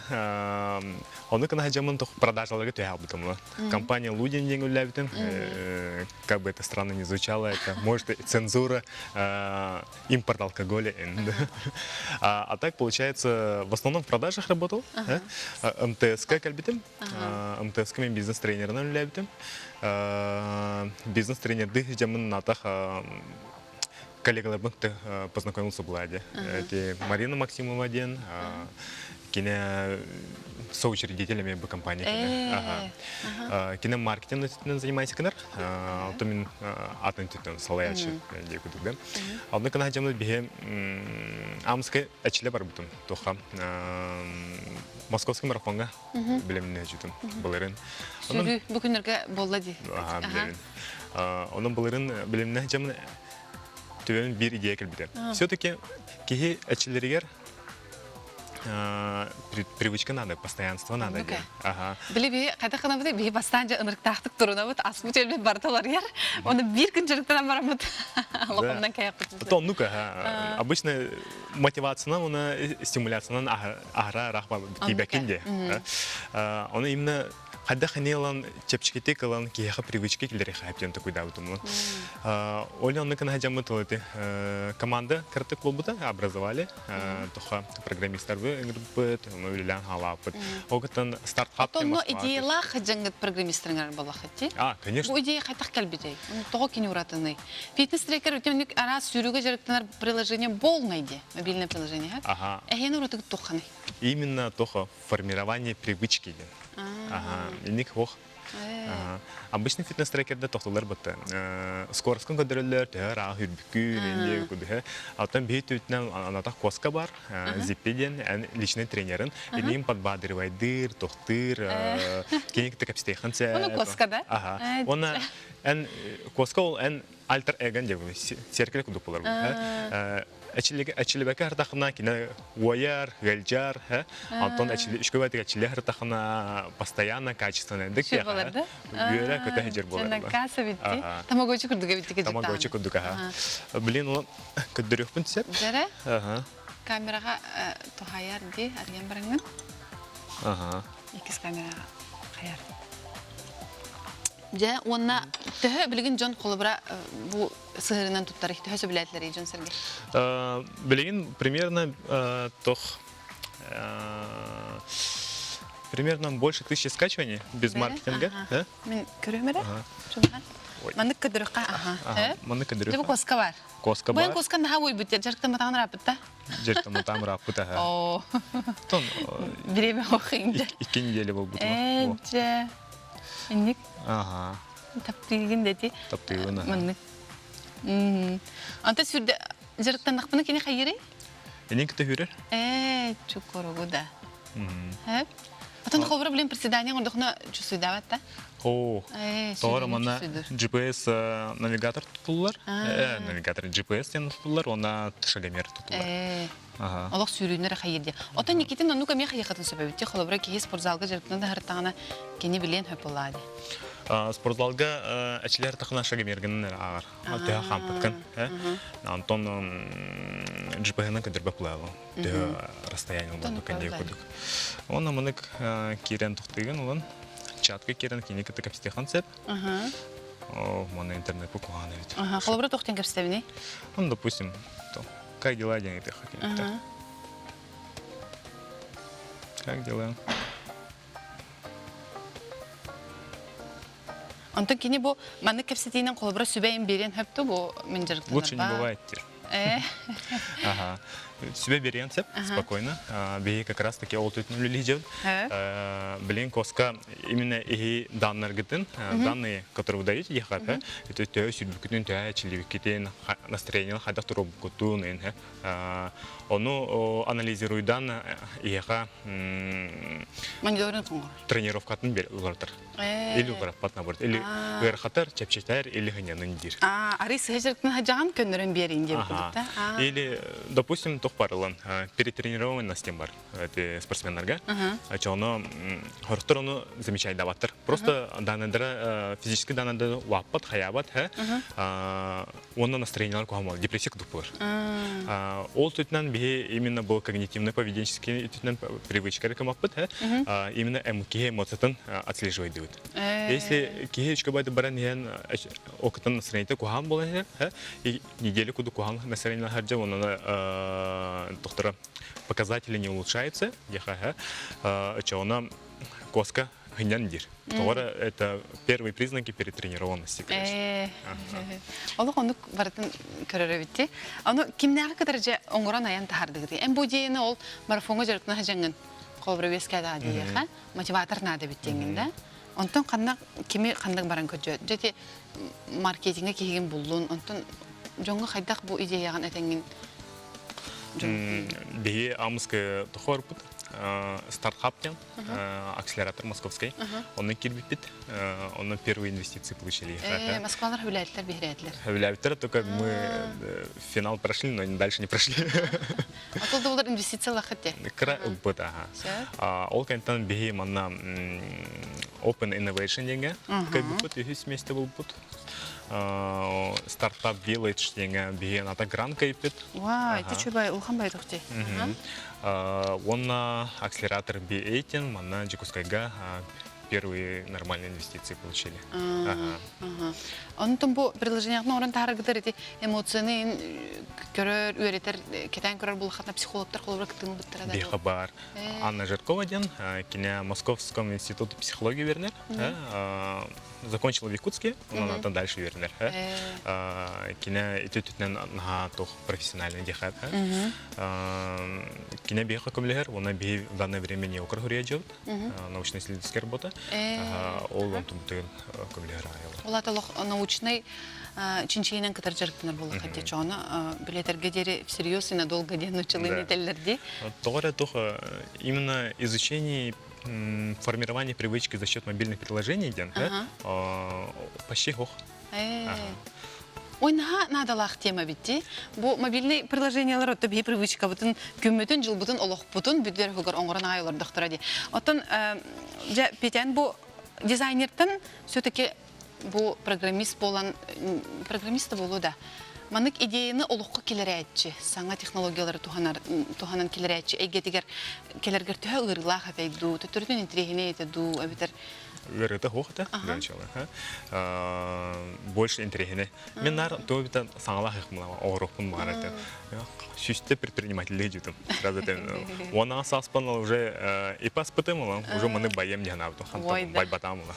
Ону кына дьоммун продажаларга түһэ албытым. Компания Лудин диэн үллээбитим. Как бы это странно не звучало, это может цензура импорт алкоголя. А так, получается, в основном в продажах работал. МТСК кэлбитим. МТСК мен бизнес-тренеринэн үлэлээбитим. Бизнес-тренерди дьаммын натах коллегаларбын познакомился была Эти Марина Максимова диэн кине соучредитель эми бу компания кине. Кине маркетинг занимается кынар. Ото мин атын түттэн салаячы дии кудук да. Онно кына жамны биһи Амскай эчиле барбытым туха. Московский марафонга билемне жүтүм былырын. Сүрү бу күннэргэ болла ди. Аха билемин. Онон былырын билемне жамны түбән бир идея келбите. Все-таки киһи эчилеригер привычка надо, постоянство надо. Ага. Били би хайдах гынабыт биһи бастаан дьэ ынырыктаахтык турунабыт аспыт өлбүт барыта уларыйар. Оны биир күн дьарыктанан бараммыт лохомнан кайаппыт. Это оннук обычно мотивациянан уна стимуляциянан аһара рах тиибэкин де. Оны именно хайдах эне ылан чэпчэкитик ылан киһиэхэ привычка киллэри хаһып такуйдаабытым. Оля онно кына жаммыт эти команда кыртык буолбута образовали тоха программисттарбы ыҥырбыт, ону үлэлээн хаалааппыт. Ол кыттан стартап Отонно идеялаах дьаҥыт программистарыҥар буоллахыт А, конечно. Бу идея хайдах кэлбитэй? Тоҕо кини уратыный? Фитнес-трекер үтүөнүк араас сүүрүүгэ дьарыктанар приложение полный де, мобильное приложение. Ага. Эһиэн уратыгыт тухханый? Именно тоха формирование привычки диэн. Ага. Инник ох Обычный фитнес-трекерде тохтулар бытта. Скоростын көдөрөллөр, төһө ыраах үрбүккүн, инде күдүһэ. Алтан биһи түтүнэн анатах коска бар, Зиппи диэн эн личный тренерин. Илиим подбадырывайдыр, тохтыр, кини кытта кэпсэтиэххин сөп. Оны коска да? Ага. Оны эн коска ол эн альтер эгон деп серкеле курдук болар. Эчилибэкэ хартахына кине уойар, ыалдьар, онтон үчүгэй эчиле хартахына постоянно качественный дык да? Үөрэ көтө хежер болар. Касса битти. Тамагочи курдук эбитти Тамагочи курдук аха. Блин, ол көддөрүөхпүн сөп. Дәрэ? Камераға тухайар ди, арыйан бараңын. Аха. Иккис камераға хайар. Дьэ, уонна төһө билигин дьон холобура бу сыһырынан туттар төһө сөбүлээтилэр дьон сэргэ? Билигин примерно тох примерно больше тысячи скачиваний без маркетинга. Да? Мен көрөм эрэ. Маннык көдөрөххө аха. Маннык көдөрөххө. Дьэ бу коска бар. Коска бар. Бу коска наһаа уйбут жарыктаматаҕын ырааппыт да? Жарыктаматаҕым ырааппыт аха. Оо. Тон Бириэмэ охинде. Икки неделя болбут. Ээ, дьэ. Инник Ага. таптыыгын дэти. Таптыыбын. Маннык. Онто сүрдэ дьарыктаннахпына кини хайырый? Инник төһүрэр? Ээ, чукоругу да. Хэп. Отон холбура билин председание оҥордохуна чувствуйдаабат да? О, тоҕор манна GPS навигатор тутуллар. Навигатор GPS диэн тутуллар, уонна шагомер тутуллар. Олох сүүрүүннэр хайыр диye. Отон Никитин оннук эмиэ хайыхатын сөбөбүт. Холобура киһи спортзалга дьарыктана да һыртаҕына кини билиэн хөп буоллаа ди. Спортзалга эчилэр тахына шагомергынан эрэ ааҕар. Төһө хаампыккын. Антон GPS-нан көдөрбөк булаалы. Төһө расстояние булбуккун диye курдук. Онно мынык киирэн тохтуйган улан чатка киирэн кини кытта кэпсэтиэххин сөп. О, маны интернет куһаҕан эбит. Холобура тохтен кэпсэтэбиний? Ну, допустим, то, как дела диэн этиэххэ киниттэн. Как дела? Онтон кини бу маннык кэпсэтиинэн холобура сүбэйин биэриэн сөптө бу мин дьарыктанарба. Лучше не бывает диир. Ага. Сүбэ бериэн сөп, спокойно. Биһи как раз таки ол түтүн үлэлиһдьэбит. Блин, коска именно иһи даннаргытын, данные, которые вы даете ЕХП, это төһө сүрбүкүтүн, төһө чилибиккитин, настроение хайдах туруобуккутун, ону анализируйдан иһэха Мониторинг оҥорор. Тренировкатын бер уларытар. Или улараппат наоборот. Или ыарахатар, чэпчэтэр, или хыньанын диир. Арый сыһа дьарыктан хадьаҕан көннөрөн биэрин диэн курдук да? Или, допустим, туох бар ылан, перетренированность диэн бар спортсменнарга. Чоно хорохтор ону замечайдабаттар. Просто данныдара физически данныдара улааппат, хаябат, уонна настроениялар куһаҕан депрессия курдук буолар. Ол түтүнэн биһи именно был когнитивно-поведенческий үтүнэн привычка рекомаппыт, именно киһи эмоциятын отслеживайдыбыт. Если киһи үчүгэй байды баран иһэн окутан настроениета куһаҕан буолан иһэр, неделю куду куһаҕан настроение харжа, онон доктора показатели не улучшаются, диэхэ, очоҕуна коска хынньан диир. Тоҕо это первые признаки перетренированности, конечно. Олох оннук барытын көрөр эбитти. Ону кимнээҕи кытары дьэ оҥорон айан таһардыгытый? Эн бу идеяны ол марафоҥҥа дьарыктана сылдьаҥҥын холобура үөскээтэҕэ диэхэ мотиватор наада эбит диэҥҥин да. Онтон ханна кими ханнык баран көрдө? Дьэ ити маркетиҥҥа киһигин буллун, онтон дьоҥҥо хайдах бу идеяҕын этэҥҥин Биһи Амскы тохорпут стартап диэн акселератор московский. Онно кирбиппит, онно первые инвестиции получили. Москвалар хүлээттер биһирээтилер. Хүлээбиттер, только мы финал прошли, но дальше не прошли. Отол да булар инвестициялахыт те. Кыра ылбыт, ага. Ол кэнтэн биһи манна Open Innovation деңге кайбыппыт, үһүс месте булбут. Стартап Village деңге биһи ната грант кайппит. Вай, ты чубай, улхан байдухти. Уонна акселератор B8 манна Дьокуускайга первые нормальные инвестиции получили. Онтон бу приложениятын оҥорон таһаараргытар ити эмоцияны көрөр, үөрэтэр, кэтээн көрөр булахатына психологтар холобура кыттыыны ылбыттара да. Биһиэхэ баар. Анна Жиркова диэн, кини Московском институте психологии үөрэнэр. Закончила в Якутске, онон дальше үөрэнэр. Кини ити өттүнэн наһаа туох профессиональный диэхэ. Кине биһиэхэ көмөлөһөр, уонна биһи в данное время не округ дьылт, научно-исследовательская работа. Ол онтун бүтүн көмөлөһөр аайылар. Ол ата научный чинчийинэн кытар дьарыктанар буоллахха дии чоҕоно билетэргэ диэри всерьез и надолго диэн нуччалыын этэллэр дии. Тоҕо эрэ туох именно изучение формирование привычки за счет мобильных приложений диэн почти хох. Ой, наһаа наадалаах тема эбит дии. Бу мобильный приложениялар отто биһи привычкабытын, күммүтүн, дьылбытын, олохпутун бүдүөр хугар оҥорон аҕай олордохторо дии. Оттон дьэ Петян бу дизайнертан все-таки бу программист буолан программист да буолуо да маннык идеяны олоххо киллэрээччи, саҥа технологиялары туһанар туһанан киллэрээччи эйгэтигэр кэлэргэр төһө ыарыылаах этэй дуу, төттөрүтүн интэриэһинэй этэ дуу, эбэтэр Ыарыыта суох этэ для начала. Больше интэриэһинэй. Мен нар то битен саҥалаах оҕоруохпун баҕар этэ. Сүүстэ предпринимателлии дьутум. Сразу это уона сааспан уже и паспытым уже маны байым диэн аабытым. Байбатаам ула.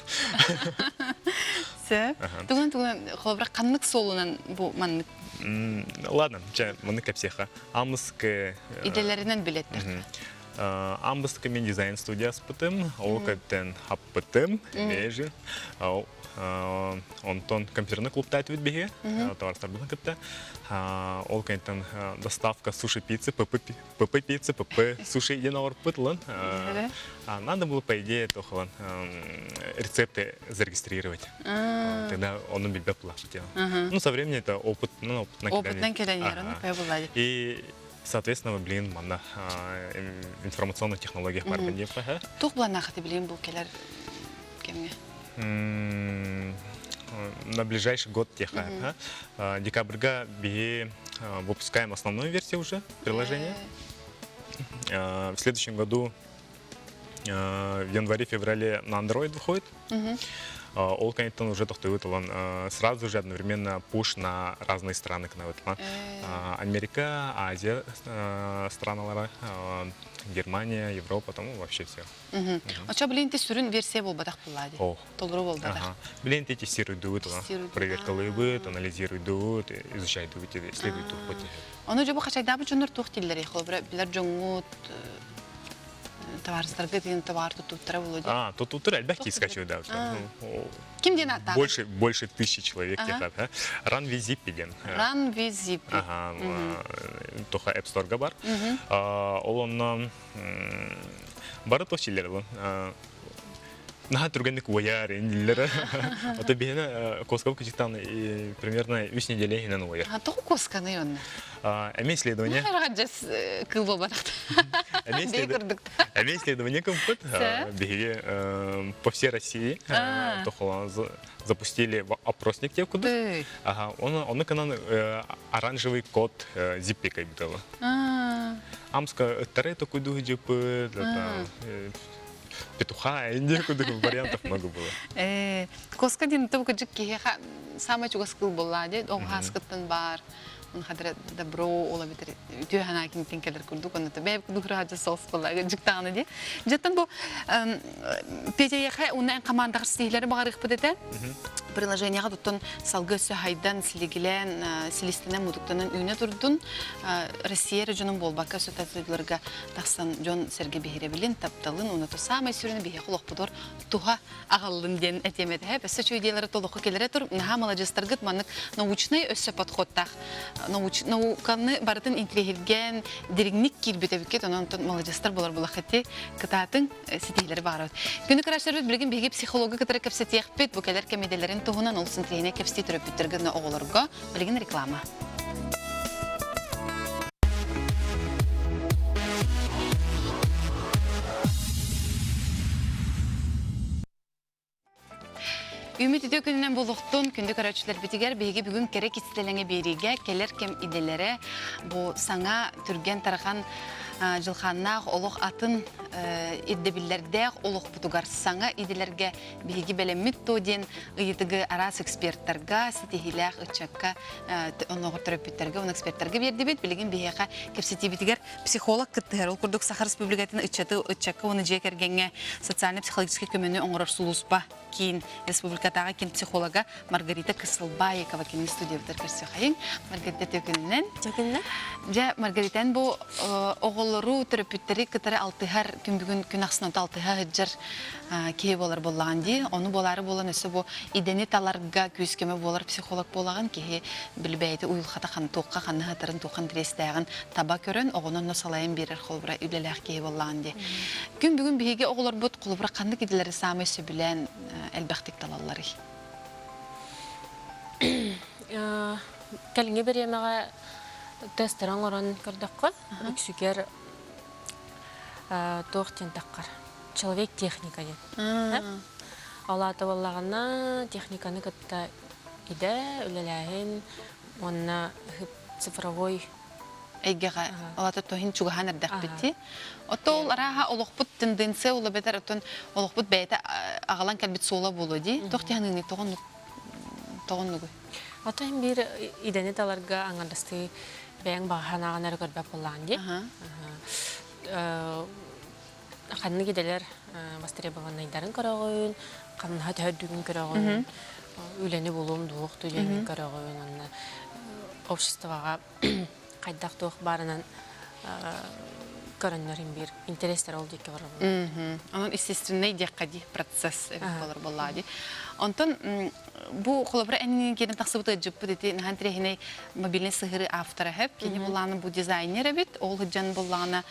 Сөп. Тугунан тугунан холобура ханнык суолунан бу маннык Ладно, чэ, маны кэпсиэхэ. Амыск идэлэринэн билеттер. Аан бастакы мен дизайн студия аспытым, ол кэттэн хаппытым, эмиэ Онтон компьютерный клубта этибит биһиги, товарыстарбытын кытта. Ол кэнниттэн доставка суши-пиццы, ПП-пиццы, ПП-суши диэн оҥорбут ылан. Надо было, по идее, тохолан рецепты зарегистрировать. Тогда он билбэт булахпыт. Ну, со временем это опыт, ну, опытынан Опытынан кэлэн иһэр, И Соответственно, блин, манна информационных технологиях барбын диэххэ. Туох былааннаахыты билигин бу кэлэр кэмҥэ? На ближайший год теха. Декабрьга биһи выпускаем основную версию уже приложения. В следующем году в январе-феврале на Android выходит. Ол кэнниттэн уже тохтуйбут ылан сразу же одновременно пуш на разные страны кынабыт Америка, Азия страналара, Германия, Европа, там вообще все. Очо билин ти сүрүн версия болбатах буллади. Толору болбатах. Билин ти тестируйдуут, проверкалыыбыт, анализируйдуут, изучайдуут, исследуйдуут. Ону жобу хачайдаабы дьоннор туох дииллэрий? Холобура, билэр дьоҥҥут табаарыстарга тиин табаар тутуттара буолуо дии. А, тутуттар элбэх киһи скачивает, да. Ким диэн ааттаах? Больше, больше тысячи человек где-то. Ранвизиппи диэн. Ранвизиппи. Ага, тоха App Store-га бар. Ол онно бары тосиллер Наһаа түргэнник уойар иннилэр. Ото биһиэнэ Косков кычыктан примерно үс неделя иһинэн уойар. А тоҕо косканы онно? Эми исследование. Дьэс кыл буолбатахта. Эми исследование кымпыт. Биһиги по всей России запустили опросник деп кудук. Ага, он оны канан оранжевый кот зиппикай бутала. Амска ыттары токуйду жыпы, петуха, некуда вариантов много было. Э, коска диэн тобу кыдьык киһиэхэ саамай чугас кыл буоллаа дии, оҕо баар, он хадара добро ола битер үтүө санаа киниттэн кэлэр курдук, онно бэйэ курдук раадьа соус буолла дьыктааны дии. Дьэттэн бу Петяйэхэ уонна эн командаҕар ситиһиилэри баҕарыахпыт этэ. Приложениеҕа туттан салгыы өссө хайдан, силигилээн, силистэнэн, мутуктанан үүнэ турдун. Россия эрэ дьонун буолбакка өссө татыыларга тахсан дьон-сэргэ биһирэбилин, тапталын, уонна саамай сүрүнэ биһиэхэ олохпутугар туһа аҕаллын диэн этиэм этэ. Өссө үчүгэй идеялары толоххо кэлэрэ тур. Наһаа маладьыастаргыт маннык научнай өссө подходтаах науканы барытын интириэһиргээн дириҥник киирбит эбиккит. Онон маладьыастар болар булахыти кытаатыҥ ситиһиилэри баҕарабыт. Күнү көрөөччүлэрбит билигин биһиги психологы кытары кэпсэтиэхпит. Бу кэлэр кэмидэлэрин туһунан олус интириэһинэй кэпсии төрөппүттэргэ уонна оҕолорго. Билигин реклама. Үмүт үтүө күнүнэн буолуохтун күндү көрөөччүлэрбитигэр биһиги бүгүн кэрэ кистэлэҥи биэриигэ кэлэр кэм идэлэрэ бу саҥа түргэн тарҕан дьылхааннаах олох атын ирдэбиллэрдээх олохпутугар саҥа идэлэргэ биһиги бэлэммит дуо диэн ыйытыгы араас экспертарга, ситиһиилээх ыччакка, оннооҕор төрөппүттэргэ уонна экспертарга биэрдибит. Билигин биһиэхэ кэпсэтиибитигэр психолог кыттыһар. Ол курдук Саха Республикатын ыччаты ыччакка уонна дьиэ кэргэҥҥэ социально-психологическай көмөнү оҥорор сулууспа киин республикатааҕы киин психолога Маргарита Кысылбаекова кинини студиябытыгар көрсүөххэйиҥ. Маргарита Төкүнүнэн. Төкүнүнэн. Дьэ, Маргаритан бу оҕолору, төрөппүттэри кытары алтыһар, күн бүгүн күн ахсын алтыһа сылдьар киһи буолар буоллаҕын дии. Ону буолаары буолан өссө бу идэни таларга күүс-көмө буолар психолог буолаҕын. Киһи били бэйэтэ уйулҕата хан туохха ханна сытарын, туохха интэриэстээҕин таба көрөн, оҕону онно салайан биэрэр холобура үлэлээх киһи буоллаҕын дии. Күн бүгүн биһиги оҕолорбут холобура ханнык идэлэри саамай сөбүлээн элбэхтик талалларый? Кэлиҥҥи бириэмэҕэ тестары оҥорон көрдөххө, үксүгэр туох диэн таххар человек техника диэн. Ол аата буоллаҕына техниканы кытта идэ, үлэлээһин уонна цифровой эйгэҕэ ол аата тоһин чугаһаан эрдэхпит Оттон ол арааһа олохпут тенденция ула бэтэр оттон олохпут бэйэтэ аҕалан кэлбит суола буолуо дии. Туох тиһаныыный тоҕоннук тоҕоннугуй? Ото иһин биир идэни таларга аҥардастыы бэйэҥ баҕа санааҕын эрэ көрбөт буоллаҕын дии. Ханнык идэлэр востребованнайдарын көрөҕүн, хамнаһа төһө үрдүгүн көрөҕүн, үлэни булуом дуох диэҥин көрөҕүн, уонна обществоҕа хайдах туох баарынан. көрөннөр биир интерестер ол диэки барабын. Онон естественный диэххэ дии процесс эбит болар буоллаа дии. Онтон бу холобура эн киирэн тахсыбыт ыалдьыппыт ити наһаа интэриэһинэй мобильный сыһыары автора хэп. Кини буллаҕына бу дизайнер эбит. Ол сылдьан буллаҕына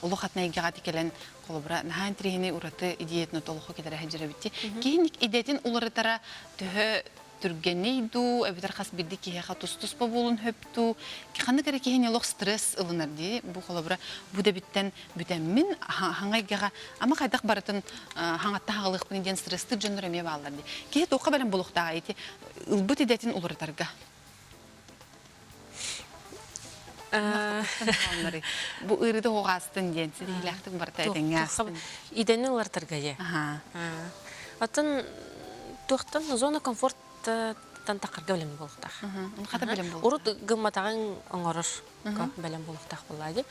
улух атын эйгэҕэ кэлэн холобура наһаа интэриэһинэй ураты идеятын олоххо кэлэрэ сылдьар эбит дии. Киһи идэтин уларытара төһө түргэний дуу, эбэтэр хас биирдии киһиэхэ тус-туспа буолун сөп дуу, ханнык эрэ киһини олох стресс ылынар дии. Бу холобура бу дэбиттэн бүтэммин хаҥа эйгэҕэ ама хайдах барытын хаҥатта хаҕалыахпын диэн стресстыыр дьоннор эмиэ бааллар дии. Киһи туохха бэлэм буолуохтааҕа ити ылбыт идэтин уларытарга. Бу ыарыыта оҕаастын диэн ситиһиилээхтик барыта этэҥҥэ аастын. Идэни уларытарга дьэ. Оттон туохтан зона комфорттан тахарга бэлэм буолуохтаах. Хата бэлэм буолуохтаах. Урут гымматаҕыҥ оҥорор бэлэм буолуохтаах буоллаа дии.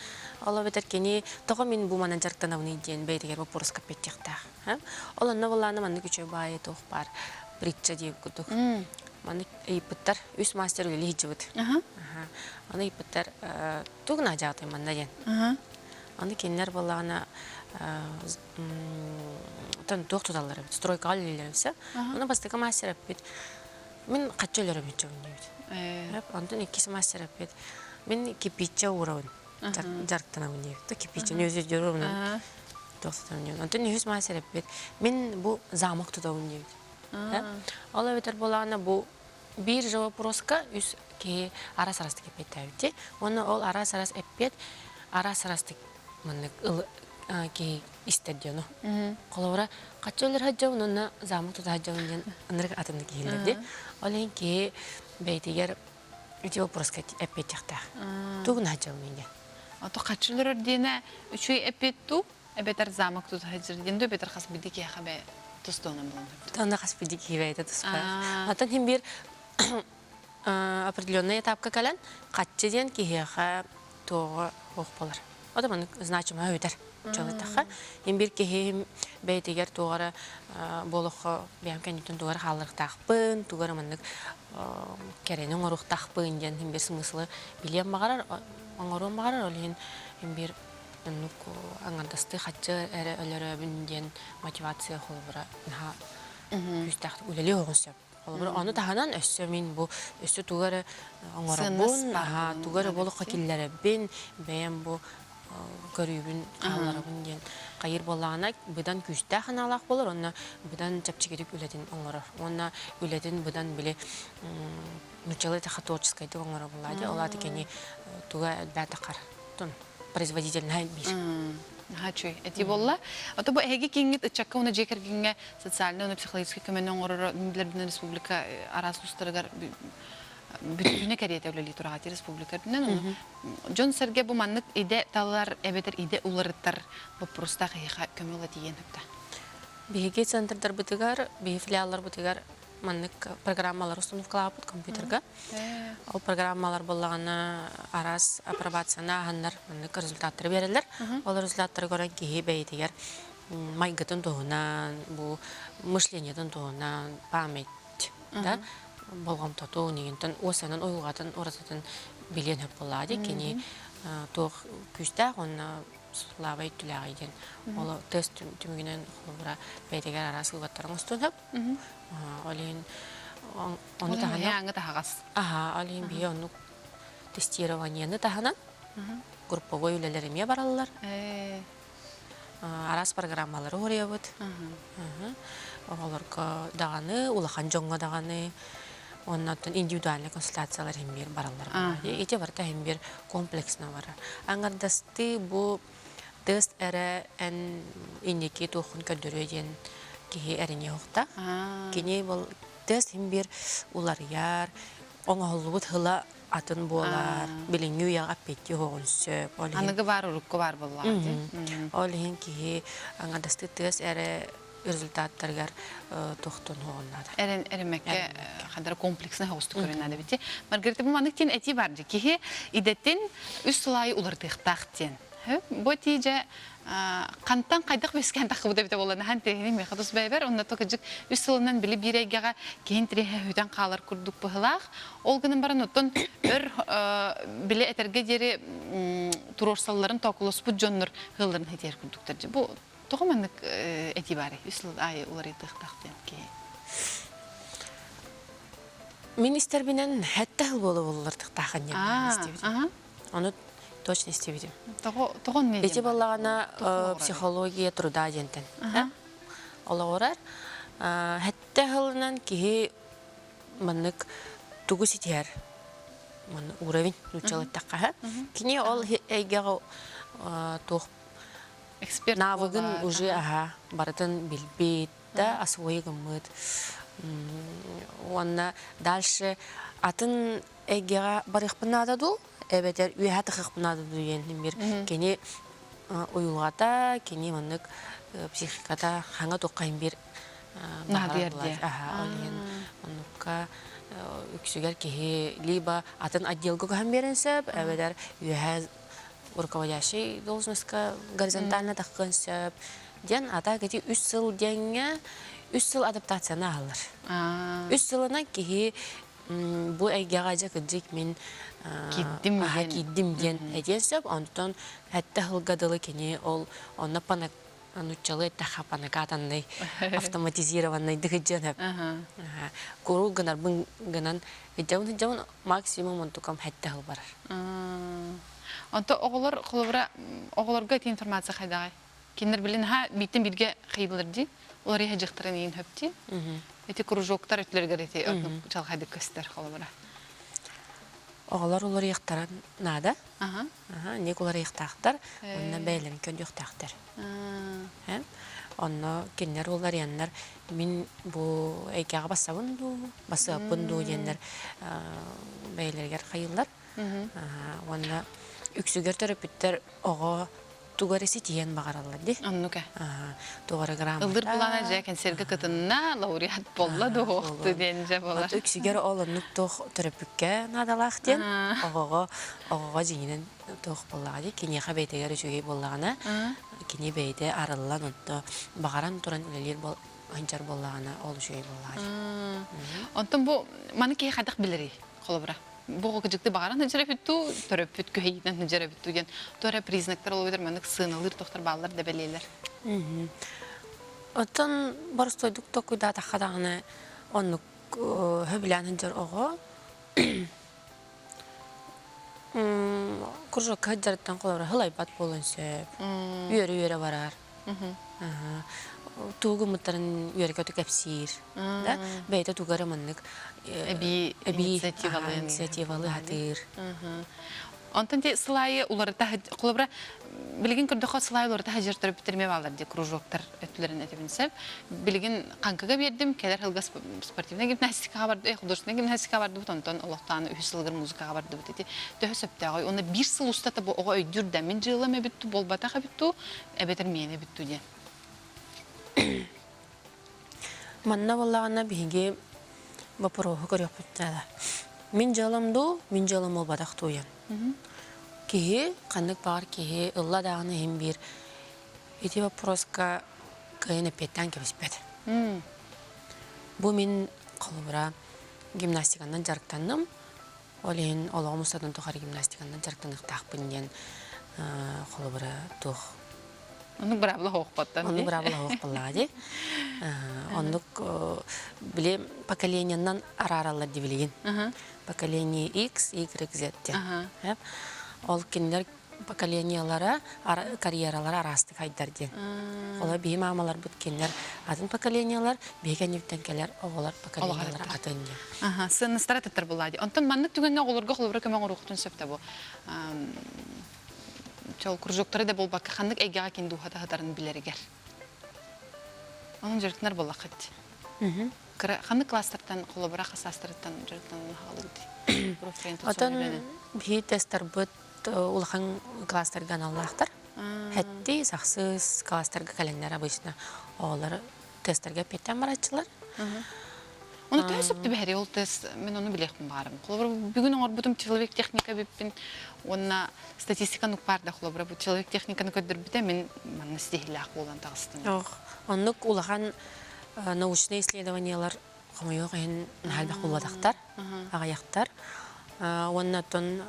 Ол эбэтэр кини тоҕо мин бу манан дьарыктанабыный диэн бэйэтигэр боппуруоска эппиэттиэхтээх. Ол онно буоллаҕына маннык үчүгэй баайы туох баар притча диир курдук. Маннык ыйыппыттар үс мастер үлэлии сылдьыбыт. Аны ыйыппыттар тугу наадьаҕытай манна диэн. Аны кинилэр буоллаҕына туох туталлар эбит, стройкаҕа үлэлииллэр эбит. Ону бастакы мастер эппит, мин хаччы өлөрөбүн чөбүн диэбит. Онтон иккис мастер эппит, мин кирпиччэ уурабын, дьарыктанабын диэбит. Кирпиччэни өзү дьоруобунан туох тутабын диэбит. Онтон үһүс мастер эппит, мин бу замок тутабын диэбит. Ол эбэтэр буоллаҕына бу биир же вопроска үс киһи араас-араастык эппиэттээбит. Уонна ол араас-араас эппиэт араас-араастык маннык киһи истэр диэн. Холобура, хаччы өлөр сылдьабын уонна замок тута сылдьабын диэн ынырык атыннык киһилэр дии. Ол иһин киһи бэйэтигэр ити вопроска эппиэттиэхтээх. Тугун сылдьабын диэн. Ото хаччы өлөрөр диэнэ үчүгэй эппиэт дуу? Эбэтэр замок тута сылдьар диэн дуу, эбэтэр хас биирдии киһиэхэ бэйэ тус-туһунан буолан турар. Онно хас биирдии киһи бэйэтэ туспа. Оттон иһин биир определенный этапка кэлэн хаччы диэн киһиэхэ туоҕа ох буолар. Ото маннык значимоһа үтэр дьон эттэххэ. Иһин биир киһи бэйэтигэр туох эрэ буолуохха бэйэм кэнниттэн тугу эрэ хаалларыахтаахпын, тугу эрэ маннык кэрэни оҥоруохтаахпын диэн иһин биир смыслы билиэн баҕарар, оҥоруон баҕарар, ол иһин иһин биир оннук аҥардастыы хаччы эрэ өлөрөбүн диэн мотивация холобура наһаа күүстээхтик үлэлиэ оҕун сөп. Холобура, ону таһынан өссө мин бу өссө тугу эрэ оҥоробун, тугу эрэ болоххо киллэрэбин, бэйэм бу көрүүбүн хаалларабын диэн хайыр буоллаҕына быдан күүстээх анаалаах буолар уонна быдан чэпчэкитик үлэтин оҥорор уонна үлэтин быдан били нуччалыы этэ творческайдык оҥоро буоллаа дии ол аата кини туга элбээтэ тун производительнай биир. Наһаа үчүгэй этии буолла. Ото бу эһиги кииҥҥит ыччакка уонна дьиэ кэргэҥҥэ социальнай уонна психологическай көмөнү оҥороро билэрбинэн республика араас улуустарыгар бүтүнэ кэриэтэ үлэлии тураҕа республика үрдүнэн. Дьон-сэргэ бу маннык идэ талар эбэтэр идэ уларытар боппуруостаах эһиэхэ көмө ыла тиийэн ыпта. Биһиги центрдарбытыгар, биһи филиалларбытыгар маннык программалар установкалаабыт компьютерга. Ол программалар буоллаҕына араас апробацияны ааһаннар маннык результаттары биэрэллэр. Ол результаттары көрөн киһи бэйэтигэр майгытын туһунан, бу мышлениетын туһунан, память да болҕомтотун, игинтэн уосанан уйулҕатын уратытын билиэн сөп буоллаҕа дии. Кини туох күүстээх уонна слабай өттүлээҕий диэн. Ол тест түмүгүнэн холобура бэйэтигэр араас выводтары оҥостуон сөп. Ол иһин ону таһынан ааҥы таһаҕас. Аха, ол иһин биһи оннук тестированиены таһынан групповой үлэлэр эмиэ бараллар. Араас программалары уһуруйабыт. Оҕолорго даҕаны, улахан дьоҥҥо даҕаны уонна оттон индивидуальнай консультациялар иһин биир бараллар. Ити барыта иһин биир комплексно барар. Аҥардастыы бу Тест эрэ эн инники туоххун көрдөрүө диэн киһи эрэниэ уһукта. Кини бол тест иһин биир уларыйар, оҥоһуллубут тыла атын буолар, билиҥҥи үйэҕэ эппиэттии уһуоҕун сөп. Ол иһин Аныгы баар урукку баар буоллаҕа дии. Ол иһин киһи аҥардастыы тыас эрэ результаттарыгар туохтун уһуоҕун наада. Эрэн эрэмэккэ хадара комплексно оҕустук көрөн наада бити. Маргарита бу маннык диэн этии бар дии. Киһи идэтин үс сыл аайы уларытыахтаах диэн. Бу тиже хантан хайдах үөскээн таххыбыт эбитэ буолла наһаа интэриэһинэй миэхэ тус бэйэбэр онно кыдьык үс сылынан били биир эйгэҕэ киһин тириэһэ хүтэн хаалар курдук быһылаах. Ол гынан баран оттон өр били этэргэ диэри туруорсалларын тоокулоспут дьоннор ыалларын хитиэр курдуктар. Бу тоҕо маннык этии баарый? Үс сыл аайы уларыйтыахтаах диэн киһи. Мин истэрбинэн хэтте хыл буола буоллар тахтаахын диэн истибитим. Ону точно истибитим. Тоҕо тоҕо онно Ити буоллаҕына психология труда диэнтэн. Олоҕурар. Хэтте хылынан киһи маннык тугу ситиһэр маннык уровень нууччалыттахха кини ол эйгэҕэ туох эксперт навыгын уже аха барытын билбит да освои гыммыт уонна дальше атын эйгэҕэ барыахпын наада дуу эбэтэр үөһэ тахыахпын наада дуу диэн бир кини уйулҕата кини маннык психиката хаҥа туохха бир наадыйар диэ ол иһин оннукка үксүгэр киһи либо атын отделга көһөн биэрэн сөп эбэтэр үөһэ руководящий должностька горизонтально таххыан сөп диэн ата кити үс сыл диэҥҥэ үс сыл адаптацияны аһаллар үс сылынан киһи бу эйгэҕэ дьэ кырдьык мин киирдим диэн киирдим диэн этиэн сөп онтон сэттэ сылга дылы кини ол онно нуччалыы эттэххэ панакатанный автоматизированный дыгыдьыан сөп куруук гынарбын гынан ыдьабын ыдьабын максимум онтукам сэттэ сыл барар Онто оҕолор холобура оҕолорго ити информация хайдаҕай? Кинилэр билин наһаа бииртэн бииргэ хайыылар дии. Олор иһэ дьахтарын иин хөп дии. Ити кружоктар өттүлэригэр ити чалхайдык көстөр холобура. Оҕолор уларыйыахтара наада. Ник уларыйыахтаахтар, уонна бэйэлэрин көрдүөхтээхтэр. Онно кинилэр уларыйаннар мин бу эйгэҕэ бассабын дуу, бассыаппын дуу диэннэр бэйэлэригэр хайыыллар. Уонна үксүгэр төрөппүттэр оҕо тугу эрэ ситиһиэн баҕараллар дии. Оннук ээ. Тугу эрэ грамота. Ыллыр булаана дьэ кэнсиэргэ кытынна, лауреат буолла дуоһуохту диэн дьэ буолар. Үксүгэр ол оннук туох төрөппүккэ наадалаах диэн оҕоҕо оҕоҕо дьиҥинэн туох буоллаҕа дии киниэхэ бэйэтигэр үчүгэй буоллаҕына кини бэйэтэ арыллан онто баҕаран туран үлэлиир сылдьар буоллаҕына ол үчүгэй буоллаҕа дии. Онтон бу маны киһи хайдах билэрий холобура? Бу оҕо кыдьыкты баҕаран сылдьар эбит дуу, төрөппүт күһэйиитинэн сылдьар эбит дуу диэн туох эрэ признактар ол эбэтэр маннык сыаналыыр тохтор бааллар да бэлиэлэр. Оттон боростуойдук толкуйдаатахха даҕаны оннук сөбүлээн сылдьар оҕо кружокка сылдьарыттан холобура сылайбат буолуон сөп. Үөрэ-үөрэ барар. Тугу гыммыттарын үөрэ-көтө кэпсиир. Да? Бэйэтэ тугу эрэ маннык эбии эбии инициативалы сатыыр. Онтон ти сылайы уларыта холобура билигин көрдөххө сылайы уларыта хажыр төрөппүттэр эмиэ бааллар дии кружоктар өттүлэрин этибин сөп. Билигин хаҥкыга биэрдим, кэлэр сылга спортивнай гимнастикаҕа барды, художественнай гимнастикаҕа бардыбыт, онтон олохтоон үһүс сылыгар музыкаҕа бардыбыт ити. Төһө сөптөөҕүй? Уонна биир сыл устата бу оҕо өйдүүр да мин дьыалам эбит дуу, буолбатах эбит дуу, эбэтэр миэнэ эбит дуу диэн. Манна буоллаҕына биһиги боппуруоһу көрүөхпүт наада. Мин дьыалам дуу, мин дьыалам буолбатах дуу диэн. Киһи, ханнык баҕар киһи ылла даҕаны иһин биир ити боппуруоска кыайан эппиэттээн кэбиспэт. Бу мин холобура гимнастиканан дьарыктанным. Ол иһин олоҕум устатын тухары гимнастиканан дьарыктаныахтаахпын диэн холобура туох Оннук быраабыла хоохпоттон Оннук быраабыла хоох буоллаҕа дии. Оннук били поколениеннан араараллар дии билигин. Поколение X, Y, Z диэн. Ол кинилэр поколениелара, карьералара араастык хайдар диэн. Олор биһи маамаларбыт кинилэр атын поколениелар, биһи кэнниттэн кэлэр оҕолор поколениелара атын диэн. Сыаннастара таттар буоллаа дии. Онтон маннык түгэҥҥэ оҕолорго холобура көмө оҥоруохтун сөп да бу. Чол кружоктары да буолбакка ханнык эйгэҕэ кин дууһата сытарын билэригэр. Онон дьарыктанар буоллаххыт. Кыра ханнык класстартан холобура хас саастарыттан дьарыктанан хаалыгыт? Отон биһи тесттарбыт улахан класстарга аналлаахтар. Хэтти, сахсыс класстарга кэлэннэр обычно оҕолор тесттарга эппиэттээн барааччылар. Оны төһө сөп түбэһэрий ол тест мен ону билиэхпин баҕарабын. Холобура бүгүн оҥорбутум человек техника эбиппин уонна статистика нук баар да холобура бу человек техниканы көрдөрбүтэ мин манна ситиһиилээх буолан таҕыстым. Ох, оннук улахан научнай исследованиялар хомойуох иһин наһаа элбэх булбатахтар, аҕыйахтар. Уонна оттон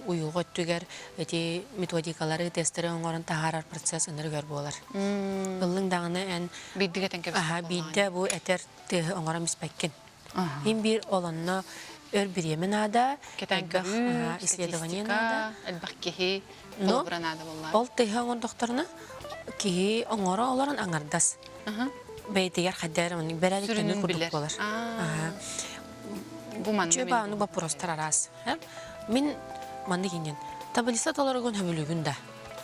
уйулҕа өттүгэр ити методикалары, тестэри оҥорон таһаарар процесс ынырыгар буолар. Ыллыҥ даҕаны эн Биирдик этэн кэбиспит биирдэ бу этэр тыаһы оҥорон испэккин. Иһин биир ол онно өр бириэмэ наада, Кэтээн элбэх көрүү, исследование статистика, наада. элбэх киһи Но холобура наада буоллаҕа. ол тыаһы оҥордохторуна киһи оҥоро олорон аҥардас. Бэйэтигэр хайда эрэ маннык бэрээдэк Сүрүнүн курдук билэр. буолар. Бу манна Үчүгэй мин баҕаны боппуруостар араас. Мин маннык иннин. Таблица толорогун хөбүлүүгүн да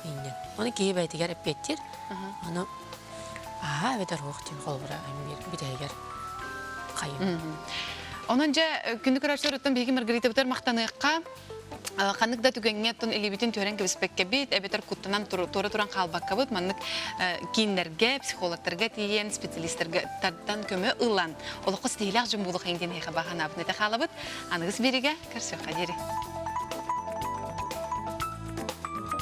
иннин. Ону киһи бэйэтигэр эппиэттиир. Аны аһаа эбэтэр уох диэн холобура бүтэһигэр хайым. Онон дьэ күндү көрөөччүлэр биһиги Маргаритабытыгар махтаныахха ханнык да түгэҥҥэ оттон илиибитин түһэрэн кэбиспэккэбит, эбэтэр куттанан туора туран хаалбаккабыт, маннык кииннэргэ, психологтарга тиийэн, специалистарга тардан көмө ылан, олоххо ситиһиилээх дьон буолуохайын диэн эһиэхэ баҕа санаабытын этэ хаалабыт. Аныгыс биэригэ көрсүөххэ диэри.